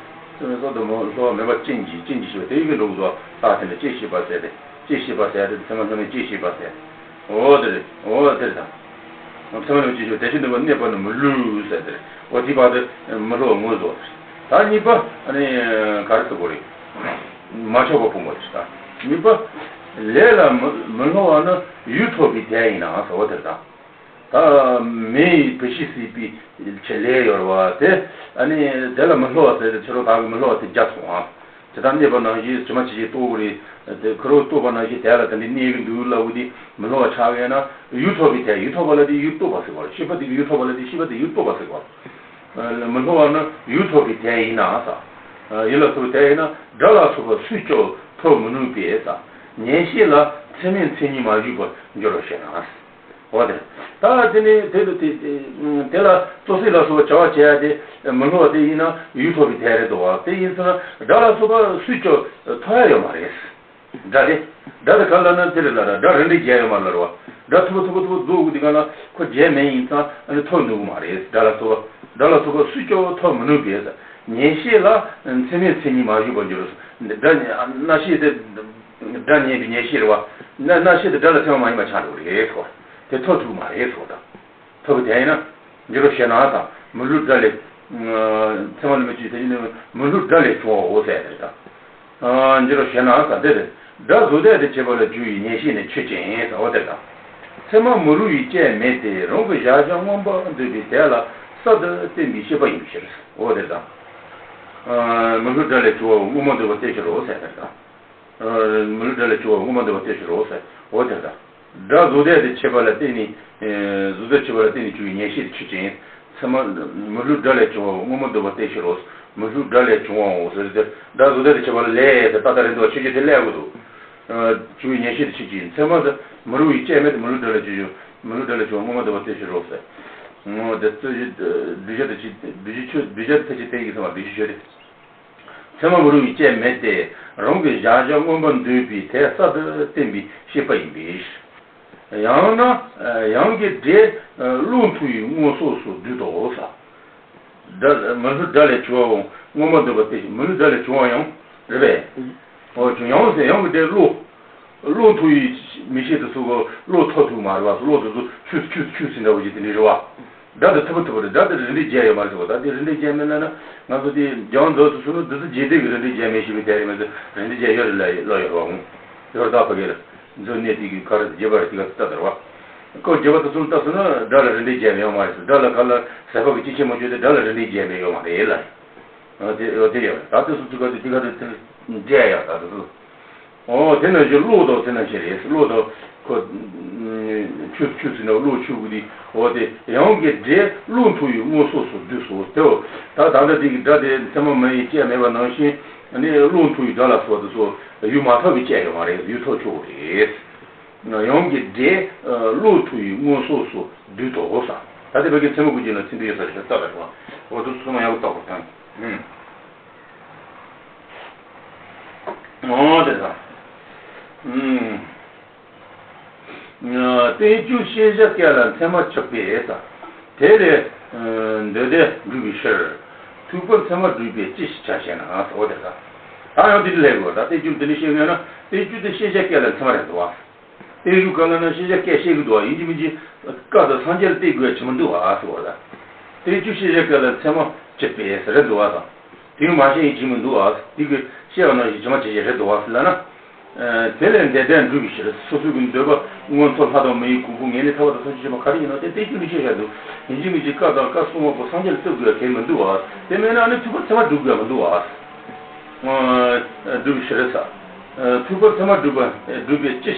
ཚད་མ་སོགས་དུ་མ་སླུ་བ་མེད་པ་ཅན་གྱི་ཅན་གྱི་ཞུ་བ་དེ་ཡི་གི་འགྲོ་དགོས་དོ། ད་དེ་ནི་ཅེས་ཤེས་པ་ཟེར་ཏེ། ཅེས་ཤེས་པ་ཟེར་ཏེ་ཚད་མ་སླུ་མེད་ཅེས་ཤེས་པ་ཟེར། འོ་དེ་རེད། འོ་དེ་རེད་ད། ཚད་མ་ལ་ཅི་ཞིག་དེ་ཕྱིར་ནུས་པ་གནས་པ་ནི་མི་བསླུ་ཟེར་དེ་རེད། འོ་དེའི་བར་དུ་མི་སླུ་བ་ངོས་བཟུང་བ་རེད། ད་གཉིས་པ་ཨ་ནི་ག་རེ་ཟེར་དགོས་རེད། མ་ཆགས་པ་སྤོང་བ་རེད་ད། གཉིས་པ། ལས་ལ་མི་མི་སླུ་བ་ནི་ཡུལ་ཐོབ་པའི་དོན་ཡིན་ན་ཟེར་བ་དེ་རེད་ད། ད་མེ་ཡིས་བུད་ཤིང་བསྲེགས་པའི་ཆེད་ལས་ཡོད་རེད་བ་དེ། ཨ་ནི་དེ་ལ་མི་སླུ་བ་ཟེར་ཏེ་ཕྱི་རོལ་དག་གི་མི་སླུ་བ་དེ་བརྒྱབ་སོང་ཨ། ཇི་ལྟར་གནས་པ་ནང་བཞིན་ཇི་མ་ཇི་བཞིན་རྟོགས་པ་རེད། དེ་ཁོ་རང་རྟོགས་པ་ནང་བཞིན་དེ་ལ་དེ་འདྲའི་གནས་ཀྱི་འདུག་ལབ་དེ་མི་སླུ་བ་ཆགས་ཡོད་ན་ཡུལ་ཐོབ་པའི་དོན། ཡུལ་ཐོབ་པ་ལ་དེ་ཡུལ་རྟོགས་པ་ཟེར་བ་རེད། ཤེས་པ་དེ་གི་ཡུལ་ཐོབ་པ་ལ་དེ་ཤེས་པ་དེ་ཡུལ་རྟོགས་པ་ཟེར་བ་རེད། མི་སླུ་བ་ནི་ཡུལ་ཐོབ་པའི་དོན་ཡིན་ན་ས། ཡུལ་ལ་ཐོབ་པའི་དོན་ཡིན་ན་སྒྲ་ལ་སོགས་པ་སུས་ཀྱང་ཐོབ་མི་ནུས་པས་ས། ཉན་ཤེས་ལ་མཚན་མའི་མཚན་ཉིད་མ་ཞུགས་པར་འགྱུར་རོ་ཞེ་ན། འོ་དེ། ད་དེ་ནི་དེ་དེ་དེ་དེ་ལ་ཙོ་སེ་ལ་སོགས་པ་བྱ་བ་བྱེད་ཡ་དེ་མི་སླུ་བ་དེ་ཡིན་ན་ཡུལ་ཐོབ་པའི་དོན་རེད་དོ། དེ་ཡིན་ཟེར་ན་སྒྲ་ལ་སོགས་པ་སུས་ཀྱང་ཐོབ་ཡ་ཡོད་མ་རེད། སྒྲ་དེ། སྒྲ་དེ་ག་ལ་ན་དེ་རེད་ལ་ར། སྒྲ་རེ་འདྲའི་རྒྱན་ཡོད་མ་རེད་ལ་ར་བ། སྒྲ་ཐུབ་པ་ཐུབ་པ་ཐུབ་པ་རྫོགས་དགོས་དེ་ག་ལ་ཁོ་རྒྱན་མེད་ཡིན་ཙང་ཨ་ནི་ཐོབ་ནུས་གི་མ་རེད། སྒྲ་ལ་སོགས་པ། སྒྲ་ལ་སོགས་པ་སུས་ཀྱང་ཐོབ་མི་ནུས་པས། ཉན་ཤེས་ལ་མཚན་མའི་མཚན་ཉིད་མ་ཞུགས་པར་འགྱུར་རོ། སྒྲ་རྣ་ཤེས་དེ། སྒྲ་ཉན་པའི་ཉན་ཤེས་རེད་བ། རྣ་རྣ་ཤེས་དེ་སྒྲ་ལ་ཚད་མ་མ་ཡིན་པ་ཆགས་འགྲོ་གི་རེད་ཟེར་བ། དེ་ཐོབ་ཐུབ་མ་རེད་ཟེར་བ་དང་། ཐོབ་པའི་དོན་ཡིན་ན། འགྱུར་རོ་ཞེ་ན་དང་མི་སླུ་སྒྲ་ལས། ཚད་མ་ལ་མི་སླུ་དེ་བཞིན་མི་སླུ་སྒྲ་ལས་བྱུང་བའོ་ཟེར་དེ་དང་། འགྱུར་རོ་ཞེ་ན་དང་དེ་རེད། སྒྲ་གཟུགས་དོན་དུ་བྱེད་པ་ལ་འཇུག་པའི་ཉན་ཤེས་ནི་ཆོས་ཅན་ཟེར་བ་དེ་དང་། ཚད་མ་མི་སླུ་བའི་སྐྱོན་མེད་དེ་རང་གི་གཞལ་བྱ་མངོན་པར་འདོད་པའི་དོན་ལ་གསར་དུ་བསྟན་པའི་ཤེས་པ་ཡིན་ཕྱིར་འོ་དེ་དང་། མི་སླུ་སྒྲ་ལས་བྱུང་བའོ་མངོན་པར་འདོད་པ་བསྟན་ཕྱིར་རོ་ཟེར་དེ་དང་། མི་སླུ་སྒྲ་ལས་བྱུང་བ་མངོན་པར་འདོད་པ་བསྟན་ཕྱིར་རོ་ཟེར། འོ་དེ་ལྟར། སྒྲ་གཟུགས་དོན་དུ་བྱེད་པ་ལ་བརྟེན་ནས། གཟུགས་དོན་བྱེད་པ་ལ་བརྟེན་ནས་བྱུང་བའི་ཉན་ཤེས་དེ་ཆོས་ཅན། ཚད་མ། མི་སླུ་སྒྲ་ལས་བྱུང་བ་མངོན་པར་འདོད་པ་བསྟན་ཕྱིར་རོ། མི་སླུ་སྒྲ་ལས་བྱུང་བའོ་ཟེར་ཏེ། སྒྲ་གཟུགས་དོན་དུ་བྱེད་པ་ལ་ལས་ཟེར་ཏག་ཏག་རེད་འདུག་ཆོས་ཅན་དེ་ལས་དགོས་འདུག་བྱུང་བའི་ཉན་ཤེས་དེ་ཆོས་ཅན། ཚད་མ་ཟེར་མི་སླུ་བའི་སྐྱོན་མེད་དེ་མི་སླུ་སྒྲ་ལས་བྱུང་བ་མངོན་པར་འདོད་པ་བསྟན་ཕྱིར་རོ་ཟེར། འོ་དེ་རྩོད་གཞི། གདུལ་བྱ་དེ་ཆོས། གདུལ་བྱའི་ཆོས། གདུལ་བྱ་དེ་ཕལ་ཆེར་བསྟན་གྱི་ཚད་མ་གདུལ་བྱའི་ཆོས་རེད། ཚད་མ་མི་སླུ་བའི་སྐྱོན་མེད་དེ། རང་གི་གཞལ་བྱ་མངོན་པར་འདོད་པའི་དོན་གསར་དུ་བསྟན་པའི་ཤེས་པ་ཡིན་པས། ཡང་ན། ཡང་གི་སྒྲས་བློ་མཐུན་པའི་མངོན་སོ་སོར་བསྡུས་ཏོ་ས། སྒྲ། མི་སླུ་སྒྲ་ལས་བྱུང་བའོ་མངོན་པར་འདོད་པ་སྟེ། མི་སླུ་སྒྲ་ལས་བྱུང་བ་ཡང་རེད་པས། འོ་བྱུང་ཡང་ཟེར་ཡང་གི་སྒྲས་བློ། བློ་མཐུན་པའི་མིག་ཤེས་དེ་ཚོ་གི་བློ་ཐོབ་ཐུབ་མ་རེད་བ། བློ་དེ་ཚོ་ཆུ་ཆུ་ཆུ་ཟིན་འདྲ་བོ་ཞིག་དེ་འདྲ་རེད་བ། སྒྲ་དེ་ཐུབ་པ་ཐུབ་པ་རེད། སྒྲ་དེ་རེ་འདྲའི་རྒྱན་ཡོད་མ་རེད་ཟེར་བ། ད་དེ་རེ་འདྲའི་རྒྱན་མེད་ལབ་ན། ང་ཚོ་དེ་རྒྱང་མདོ་དུ་སོང་ན་འདི་ཚོ་རྒྱས་བསྡུས་ཀྱི་རེ་འདྲའི་རྒྱན་མེད་ཞེས་པའི་དེ་རེད་མ་གཏོགས་རེ་འདྲའི་རྒྱན་ཡོད་རེད་ལ་ལོ་ཡོད་རེད་བ། ཡོད་རེད་ད་ཕ་གི་ལ། མཛོད་གནས་དེ་གི་ག་རེ་རྒྱས་པ་རེད་དེ་ག་ཚོད་ལྟ་དར་བ། ཀོ་རྒྱས་པ་དུ་སོང་ལྟ་སོང་ན་སྒྲ་ལ་རེ་འདྲའི་རྒྱན་མེད་ཡོད་མ་རེད་ཟེར། སྒྲ་ལ་ག་ལ་ཟད་པ་གི་ཅི་ཆེན་མོ་བརྗོད་དེ་སྒྲ་ལ་རེ་འདྲའི་རྒྱན་མེད་ཡོད་མ་རེད་ལ། འོ་དེ་འོ་དེ་ཡོད་རེད། ད་དེ་སོང་ཚུལ་ག་དེ་དེ་ག་དེ་དེ་འདྲ་ཡ་ད་དེ་སོང་། འོ་དེ་ནང་བཞིན་བློ་དང་དེ་ནང་བཞིན་རེད། བློ་དང་ཁོ། ཆུ་ཆུ་ཟིན་ན་བློ་ཆུ་གི་དེ། འོ་དེ་ཡང་གི་སྒྲས་བློ་མཐུན་པའི་མངོན་སོ་སོར་བསྡུས་སོ་དེའོ། ད་ད་ལྟ་དེ་གི་སྒྲ་དེ་ཚད་མ་མེད་པའི་སྐྱོན་མེད་པ་ནང་བཞིན་ནི་བློ་མཐུན་པའི་སྒྲ་ལ་སོགས་དེ་ཚོ་ཡུལ་མ་ཐོབ་པའི་སྐྱོན་ཡོད་མ་རེད། ཡུལ་ཐོབ་ཆོག་གི་རེད། ཡང་གི་སྒྲས་བློ་མཐུན་པའི་མངོན་སོ་སོར་བསྡུས་ཏོ་ས། ད་དེ་བ་གི་ཚད་མ་དགུ་ཅན་ལ་ཚིག་འདི་ཡོད་ས་ཞིག་ལ་རྩ་ལ་རེད་བ། འོ་དེ་ཚོ་ཚང་མ་ཡག་པོ་རྟོགས་པར་བྱ། ཨུམ། འོ་དེ་ས། ཨུམ། རྟེན་འབྱུང་ཤེས་བྱ་སྐད་ལ་མཚན་མ་གྲུབ་པས་ས། དེ་ལས་འདོད་དོན་འགྲུབ་པའི་ཕྱིར། ཐུག་པ་མཚན་མ་གྲུབ་པས་ཅི་ཞིག་བྱ་ཞེ་ན་ས། འོ་དེ་ས། ད་ཡང་དེ་འདྲ་ལས་དགོས། ད་རྟེན་འབྱུང་དེ་འདྲ་ཤེས་ངེས་ན་རྟེན་འབྱུང་དེ་ཤེས་བྱ་སྐད་ལ་མཚན་མ་རེད་འདུག་བ། རྟེན་འབྱུང་གང་ལ་ན་ཤེས་བྱ་སྐད་ཤེས་ཀྱི་འདུག་བ། ཡིན་གཅིག་མིན་གཅིག་སྐབས་དང་སངས་རྒྱས་ལ་བརྟེན་དགོས་ཡ་ཅིག་མི་འདུག་བ་ཟེར་བ་ལ། རྟེན་འབྱུང་ཤེས་བྱ་སྐད་ལ་མཚན་མ་གྲུབ་པས་ཟེར་རེད་འདུག་བ་དང་། དེ་མ་ཤེས་ཡིན་གཅིག་མི་འདུག་བ། དེ་གི་ཤེས་པ་ནང་བཞིན་ཇི་མ་ཇི་བཞིན་རེད་འདུག་བ་ཟེར་ལབ་ན། དེ་ལས་འདོད་དོན་འགྲུབ་པའི་ཕྱིར། སོ་སོ་གི་འདོད་པ་མངོན་མཐོ་ལྷ་དང་མི་ཡི་གོ་འཕང་ངེས་ལེགས་ཐར་པ་དང་ཐམས་ཅད་མཁྱེན་པ་ག་རེ་ཡིན་ནོ་དེ་རྟེན་འབྱུང་ནི་ཤེས་བྱ་འདུག་ཡིན་གཅིག་མིན་གཅིག་སྐབས་དང་སྐབས་སོ་མ་པོ་སངས་རྒྱས་ལ་བརྟེན་དགོས་ཡ་གལ་མི་འདུག་བ། དེ་མེད་ན་ནི་ཐུག་པ་མཚན་མ་གྲུབ་དགོས་ཡ་མི་འདུག་བ། འགྲུབ་པའི་ཕྱིར་ཟེར། ཐུབ་པ་ཚད་མར་སྒྲུབ་པ་སྒྲུབ་པའི་སྤྱི་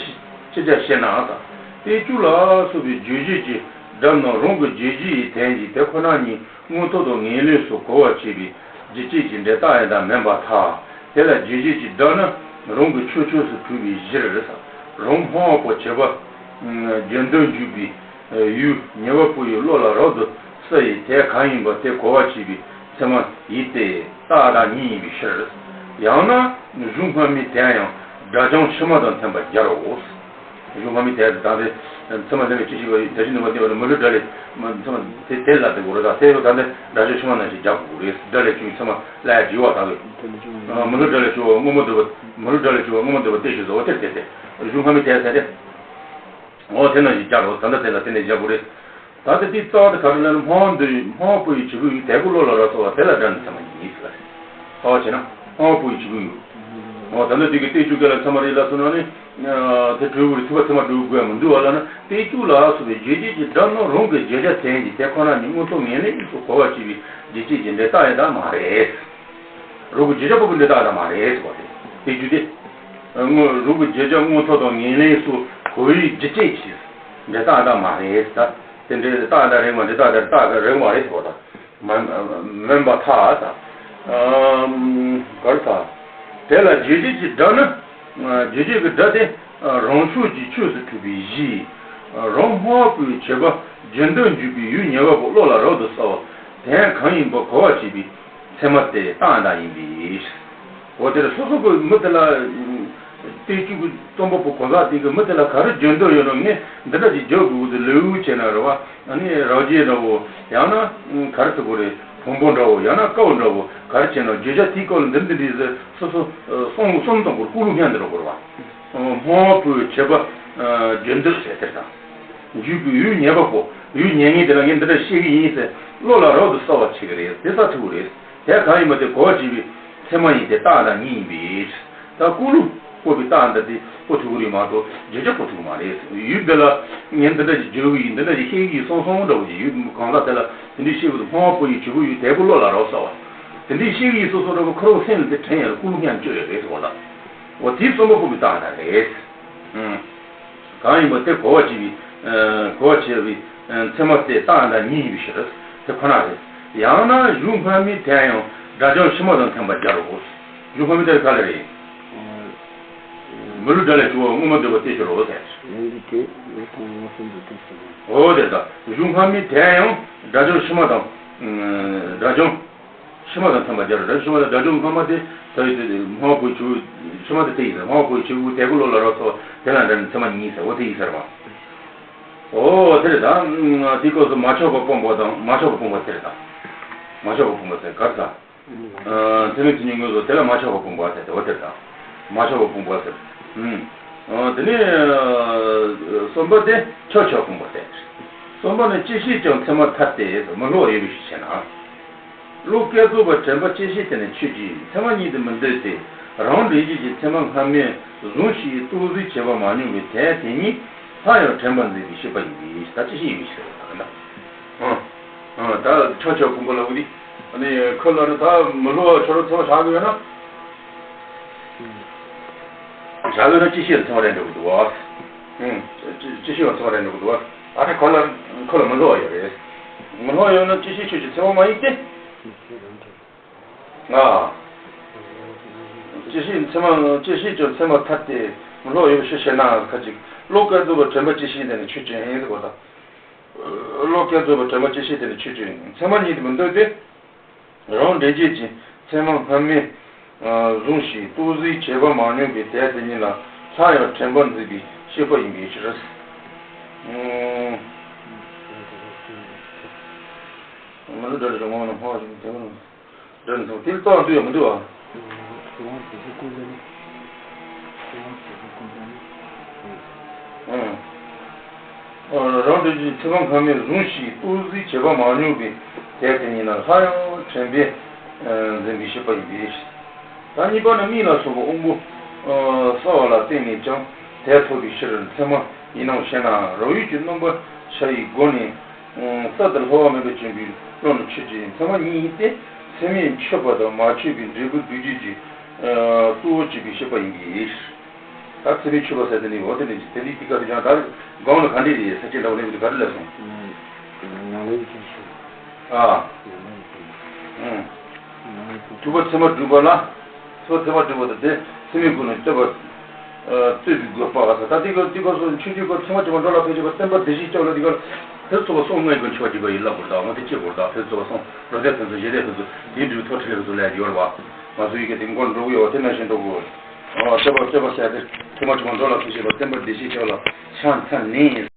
སྤྱི་བྱ་ཤེ་ན་དང་། སྟེང་ཆོས་ལ་སོགས་པའི་རྗོད་བྱེད་ཀྱི་སྒྲ་རྣམས་རང་གི་རྗོད་བྱེད་ཡི་དོན་གྱི་དེ་ཁོ་ན་ཉིད་མངོན་རྟོགས་དང་ངེས་ལེགས་སུ་གོ་བར་བྱེད་པའི་རྒྱུ་བྱེད་ཀྱི་འབྲས་རྟགས་ཡང་དག་མིན་པར་ཐལ། དེ་ལ་རྗོད་བྱེད་ཀྱི་སྒྲ་ནི་རང་གི་ཆོས་ཆོས་སུ་གྲུབ་པའི་གཞིར། རང་སྨྲ་བ་པོ་བྱེད་པ་རྒྱུན་དུ་འཇུག་པའི་ཡུལ་ཉེ་བར་སྤོ་བའི་བློ་ལ་རབ་ཏུ་གསལ་བའི་དེ་གང་ཡིན་པ་དེ་གོ་བར་བྱེད་པའི་ཚད་མ་ཡིན་ཏེ་རྟགས་དང་ཉིད་ཡིན་པའི་ཕྱིར། ཡང་ན་གཞུང་སྔ་མའི་དོན་ཡང་སྒྲ་སྦྱོར་ཕྱི་མ་དང་མཐུན་པར་སྦྱར་རོ། གཞུང་སྔ་མའི་དོན་དེ་དང་དེ་ཚད་མ་ལྷན་པའི་སྐྱེ་མཆེད་པ་ཡི་དོན་གཞི་འདུན་པ་སྟེ་བ་ནི་མི་སླུ་སྒྲ་ལས་ཚད་མ་དེ་དེ་ལ་དེ་གོ་ར་དང་དེ་ཡང་ད་ལྟ་སྒྲ་སྦྱོར་ཕྱི་མ་ནང་བཞིན་སྦྱར་དགོས་རེད། སྒྲ་ལས་བྱུང་བའི་ཚད་མ་ལ་ཡང་བྲི་བ་དང་གི། མི་སླུ་སྒྲ་ལས་བྱུང་བ་དངོས་པོ་འདོད་པ། མི་སླུ་སྒྲ་ལས་བྱུང་བ་དངོས་པོ་འདོད་པ་སྟེ་ཞེས་སོགས་དེར་དེ་སྟེ། གཞུང་སྔ་མའི་དོན་ཟེར་ཏེ། འོ་དེ་ནང་བཞིན་སྦྱར་རོ། ད་ལྟ་དེ་ལ་དེ་ནས་སྦྱར་དགོས་རེད། ད་ལྟ་དེའི་རྩ་བ་དེ་ག་རེ་ལབ་ན་སྨྲ་བ་འདོད་ཡུལ་སྨྲ་བ་པོ་ཡི་བྱེད་པོའི་ཡུལ་དལ་པོ་བློ་ལ་རབ་གསལ་བ་དེ་ལ་སྒྲ་ནི་ཚད་མ་ཡིན་ཟེར་བ་རེད། ལྟ་བ་བྱས་ན་སྨྲ་བ་པོ་ཡི་བྱེད་པོའི་ཡུལ། འོ་ད་ལྟ་དེ་གི་སྟེང་ཆོས་སྐད་ལ་ཚད་མ་རེད་ལབ་སོང་ན་ནི། དེ་གྲུབ་པར་ཐུབ་པ་ཚད་མར་སྒྲུབ་དགོས་ཡ་མི་འདུག་བ་ལབ་ན། སྟེང་ཆོས་ལ་སོགས་པའི་རྗོད་བྱེད་ཀྱི་སྒྲ་རྣམས་རང་གི་རྗོད་བྱ་དོན་གྱི་དེ་ཁོ་ན་ཉིད་མངོན་རྟོགས་ངེས་ལེགས་སུ་གོ་བར་བྱེད་པའི་རྒྱུ་བྱེད་ཀྱི་འབྲས་རྟགས་ཡང་དག་མ་རེད། རང་གི་རྗོད་བྱ་པོ་པོའི་འབྲས་རྟགས་ཡང་དག་མ་རེད་ཟེར་བ་དེ། དེ་རྒྱུ་དེ། དངོས་རང་གི་རྗོད་བྱ་མངོན་རྟོགས་དང་ངེས་ལེགས་སུ་གོ་བའི་རྒྱུ་བྱེད་ཀྱི་འབྲས་རྟགས་ཡང་དག་མ་རེད་ཟེར། དེ་འབྲས་རྟགས་ཡང་དག་རེད་མ་རེད། རྟགས་དེ་རྟགས་རེད་མ་རེད་ཟེར་བ་དང་། མ་མིན་པར་ཐལ་ཟེར། ག་རེ་ཟེར། དེ་ལ་རྗོད་བྱེད་ཀྱི་སྒྲ་ནི། རྗོད་བྱེད་ཀྱི་སྒྲ་དེ་རང་ཕྱོགས་ཀྱི་ཆོས་སུ་གྲུབ་པའི་གཞི། རང་སྨྲ་བ་པོའི་བྱེད་པ་རྒྱུན་དུ་འཇུག་པའི་ཡུལ་ཉེ་བར་སྤོ་བློ་ལ་རབ་ཏུ་གསལ་བ་དོན་གང་ཡིན་པ་གོ་བར་བྱེད་པའི་ཚད་མ་དེ་རྟགས་ཡང་དག་ཡིན་པས། འོ་དེར་སོ་སོ་གི་མི་དེ་ལ། སྟེང་ཆོས་ཀྱི་རྩོམ་པ་པོ་གང་ཟག་དེ་གི་མི་དེ་ལ་ག་རེ་བརྗོད་འདོད་ཡོད་ན་ངས་འདི་འདྲ་ཞིག་བརྗོད་དགོས་ཀྱི་འདུག་ལེའུ་བྱས་ན་རེད་བ། ཨ་ནི་རབ་བྱེད་འདྲ་བོ། ཡང་ན་ག་རེ་ཟེར་དགོས་རེད། བོན་པོ་འདྲ་བོ། ཡང་ན་སྐབས་འདྲ་བོ། ག་རེ་བྱས་ན་བརྗོད་བྱ་དེའི་སྐོར་ལ་འདི་འདི་འདྲ་ཟེར་སོ་སོ་གསུང་གསུང་དང་པོར་ཀུ་ལུ་སྙན་དུ་འགྲོ་དགོས་རེད་བ། སྨྲ་བ་པོའི་བྱེད་པ་རྒྱུན་དུ་ཟེར་དེར་དང་། འཇུག་པའི་ཡུལ་ཉེ་བར་སྤོ། ཡུལ་ཉེ་ངེས་དེ་ལ་ངས་འདི་འདྲ་བཤད་གི་ཡིན་ཟེར་བློ་ལ་རབ་ཏུ་གསལ་བར་བྱེད་ཀྱི་རེད། དེ་ས་ཐུག་གི་རེད། དེ་གང་ཡིན་པ་དེ་གོ་བར་བྱེད་པའི་ཚད་མ་ཡིན་ཏེ་རྟགས་དང་ཉིད་ཡིན་པས། ད་ཀུ་ལུ་སྤོ་བའི་རྟགས་འདི་དེ་སྤོ་ཐུབ་ཀྱི་རེད་མ་གཏོགས་བརྗོད་བྱ་སྤོ་ཐུབ་ཀྱི་མ་རེད། ཡུལ་འདི་ལ་ངས་འདི་འདྲ་ཞིག་བརྗོད་ཀྱི་ཡིན། འདི་འདྲ་ཞིག་བཤད་ཀྱི་ཡིན་སོང་སོང་འདྲ་བོ་ཞིག་ཡུལ་གང་ཟག་དེ་ལ་དེ་འདྲའི་བཤད་དགོས་འདུག་སྨྲ་བ་པོ་ཡི་བྱེད་པོའི་ཡུལ་དལ་པོ་བློ་ལ་རབ་གསལ་བ། དེ་འདྲའི་བཤད་ཀྱི་ཡིན་སོ་སོ་འདྲ་བོ་ཁོ་རང་སེམས་ལ་དེ་དྲན་ཡོད་རེད། ཀུ་ལུ་སྙན་བཅོས་ཡོད་རེད་ཟེར་བ་ལ། འོ་དེའི་རྩོམ་པ་པོ་གི་རྟགས་འདྲ་རེད། གང་ཡིན་པ་དེ་གོ་བར་བྱེད་པའི། གོ་བར་བྱེད་པའི་ཚད་མ་དེ་རྟགས་དང་ཉིད་ཡིན་པའི་ཕྱིར། དེ་ཁོ་ན་རེད། ཡང་ན་གཞུང་སྔ་མའི་དོན་ཡང་སྒྲ་སྦྱོར་ཕྱི་མ་དང་མཐུན་པར་སྦྱར་རོ། གཞུང་སྔ་མའི་དོན་ག་ལ་རེད། མི་སླུ་སྒྲ་ལས་བྱུང་བ་དངོས་མ་འདོད་པ་སྟེ་ཕྱིར་རོ་ཟེར། ཡང་འདི་དེ་ཡོད་དང་ཡང་སེམས་འདུ་དེ་ཕྱིར་རོ། འོ་དེ་ལྟ། གཞུང་སྔ་མའི་དོན་ཡང་སྒྲ་སྦྱོར་ཕྱི་མ་དང་། སྒྲ་སྦྱོར། ཕྱི་མ་དང་མཐུན་པར་སྦྱར་རོ། སྒྲ་ཕྱི་མ་དང་སྒྲ་སྦྱོར་སྔ་མ་དེ་ད་ཡོད་དེ་སྨྲ་བ་པོའི་ཆུ་ཕྱི་མ་དེ་དེ་ཡིན་ཟེར། སྨྲ་བ་པོའི་ཆུ་དལ་པོ་བློ་ལ་རབ་གསལ་བ་དེ་ལ་འདྲ་ནི་ཚད་མ་ཉིད་ཟེར། འོ་དེ་ཡིན་ཟེར་བ། འོ་དེ་རེད་ད། དེའི་སྐབས་སུ་མ་ཆགས་པ་སྤོང་བ་དང་མ་ཆགས་པ་སྤོང་བ་དེ་རེད་ད། མ་ཆགས་པ་སྤོང་བ་ཟེར་ག་རེ་ཟེར། ཚད་མའི་མཚན་ཉིད་དངོས་སུ་དེ་ལ་མ་ཆགས་པ་སྤོང་བ་ཟེར་ཏེ་འོ་དེ་རེད་ད། མ་ཆགས་པ་སྤོང་བ་ཟེར། དེ་ནས་གསུམ་པ་དེ་ཆགས་ཆགས་སྤོང་བ་ཟེར། གསུམ་པ་ནི་སྐྱེད་བྱེད་ཀྱང་ཚད་མར་ཐལ་ཏེ་མི་སླུ་བ་ཡོད་པའི་ཕྱིར་ཞེ་ན། བློ་སྐད་རྫོགས་པ་དྲན་པ་སྐྱེད་བྱེད་དེ་ནི་ཆོས་ཅན། ཚད་མ་ཉིད་དུ་མི་འདོད་དེ། རང་འབྲས་རྒྱུད་ཀྱི་ཚད་མ་སྔ་མས་བཟུང་ཞིང་རྟོགས་གཟིགས་བྱེད་པ་མ་མྱོང་བའི་དོན་དེ་ཉིད་སླར་ཡང་དྲན་པར་འཛིན་པའི་ཤེས་པ་ཡིན་པས་ད་ཅི་ཞིག་ཡིན་པའི་ཕྱིར་ད་ལྟ། ཨང་། ཨང་། ད་ཆགས་ཆགས་སྤོང་བ་ལབ་དེ། ཨ་ནི་ཁོ་ལ་ནི་ད་མི་སླུ་བ་ཁྱོད་རང་ཚད་མ་བཞག་གི་ཡོད་ན། བཞག་ཡོད་ན་སྐྱེད་བྱེད་ཚད་མ་རེད་འགྲོ་གི་འདུག་བ། ཨང་། སྐྱེད་བྱེད་ཚད་མ་རེད་འགྲོ་གི་འདུག་བ། ཨ་ནི་ཁོ་ལ་ཁོ་ལ་མི་སླུ་བ་ཡོད་རེད། མི་སླུ་བ་ཡོད་ན་སྐྱེད་བྱེད་ཆོས་ཅན་ཚད་མ་མ་ཡིན་ཏེ། ཨ། སྐྱེད་བྱེད་ཚད་མ་སྐྱེད་བྱེད་ཀྱང་ཚད་མར་ཐལ་ཏེ་མི་སླུ་བ་ཡོད་པའི་ཕྱིར་ཞེ་ན་ཁ་ཅིག་བློ་སྐད་རྫོགས་པ་དྲན་པ་སྐྱེད་བྱེད་དེ་ནི་ཆོས་ཅན་ཡིན་ཟེར་བ་དང་། བློ་སྐད་རྫོགས་པ་དྲན་པ་སྐྱེད་བྱེད་དེ་ནི་ཆོས་ཅན། ཚད་མ་ཉིད་དུ་མི་འདོད་དེ། རང་འབྲས་རྒྱུད་ཀྱི་ཚད་མ་སྔ་མས་བཟུང་ཞིང་རྟོགས་གཟིགས་བྱེད་པ་མ་མྱོང་བའི་དོན་དེ་ཉིད་ལ་སླར་ཡང་དྲན་པར་འཛིན་པའི་ཤེས་པ་ཡིན་པའི་ཕྱིར། མི་སླུ་སྒྲ་ལས་བྱུང་བ་དངོས་མ་འདོད་པ་སྟེ་ཕྱིར་རོ། འདྲ་མི་འདུག་དེ་ལ་རྟགས་འདུག་ཡང་མི་འདུག་ཨ། རང་འབྲས་རྒྱུད་ཀྱི་ཚད་མ་སྔ་མས་བཟུང་ཞིང་རྟོགས་གཟིགས་བྱེད་པ་མ་མྱོང་བའི་དོན་དེ་ཉིད་ལ་སླར་ཡང་དྲན་པས་འཛིན་པའི་ཤེས་པ་ཡིན་པས། ད་གཉིས་པ་ནི་མིག་ལ་སོགས་པ་དབང་པོ་གསལ་བ་ལ་བརྟེན་ནས་ཀྱང་དེ་ཐོབ་པའི་ཕྱིར་ཚད་མ་ཡིན་ནམ་ཞེ་ན། རང་ཡུལ་གྱི་རྣམ་པར་འཆར་བའི་སྒོ་ནས་གསར་དུ་སླུ་བ་མེད་པར་བྱེད་པའི་བློ་ནི་ཆོས་ཅན། ཚད་མ་ཉིད་ཡིན་ཏེ། ཚད་མས་ཆོད་པ་དང་མ་ཆོད་པའི་འབྲས་བུ་སྡུག་བསྔལ་གྱི་ གཙོ་བོ་བྱས་པའི་བཤད་པ་ཡིན་གྱི། ད་ཚད་མའི་ཆོས་པ་ཟེར་དེ་ནི་འོ་དེ་ནི་དེ་ནི་དེ་ག་དེ་ཀྱང་ད་སྒང་ལ་ག་འདྲ་རེད། ས་སྐྱེས་འདྲ་བོ་ནི་ག་རེ་ལབ་སོང་། ནང་ལས་ཀྱི་ཆོས། ཨ། ནང་ལས་ཀྱི་ཆོས། ཨུ། ཐུབ་པ་ཚད་མར་གྲུབ་པ་ལ། ཐུབ་པ་ཚད་མར་གྲུབ་པ་དང་དེ་ཚད་མའི་སྒོ་ནས་རྟོགས་པ། རྟོགས་པའི་དགོས་པ་ག་ས་ད་དེ་ག་དེ་ག་སོ་ཆོས་བརྒྱུད་པ་ཚད་མ་ཆེན་པོ་འགྲོ་ལ་ཕན་ཆེ་བ་བསྟན་པ་བདེ་གཤེགས་སྐྱབས་ལ་དེ་ག་ལ་ཕེབས་ཚོགས་པ་སོང་ལྔའི་དགོན་ཆོས་བརྒྱུད་པ་ཡིན་ལབ་དགོས་རེད། ད་འོ་དེ་སྐྱེ་དགོས་རེད། ད་ཕེབས་ཚོགས་པ་སོང་རོ་དེ་ཕན་ཚུན་གཞི་རེ་ཕན་ཚུན་དེའི་འབྲས་བུ་ཐོག་ཁྲིད་ལས་ཕན་ཚུན་ཡོད་རེད་བ། ང་ཚོ་ཡི་གེ་དེ་མགོ་འགྲོ་གི་ཡོད་བ་དེ་ནང་བཞིན་འགྲོ་དགོས། ཨ་སྐྱོབ་པ་སྐྱོབ་པ་བྱ་དེ་ཐོག་མ་ཆུང་མ་འགྲོ་ལ་ཐུགས་བཞེད་པ་བསྟན་པ་བདེ་གཤེགས་ཆེ་བ་ལ་ཕྱག་འཚལ་ནས།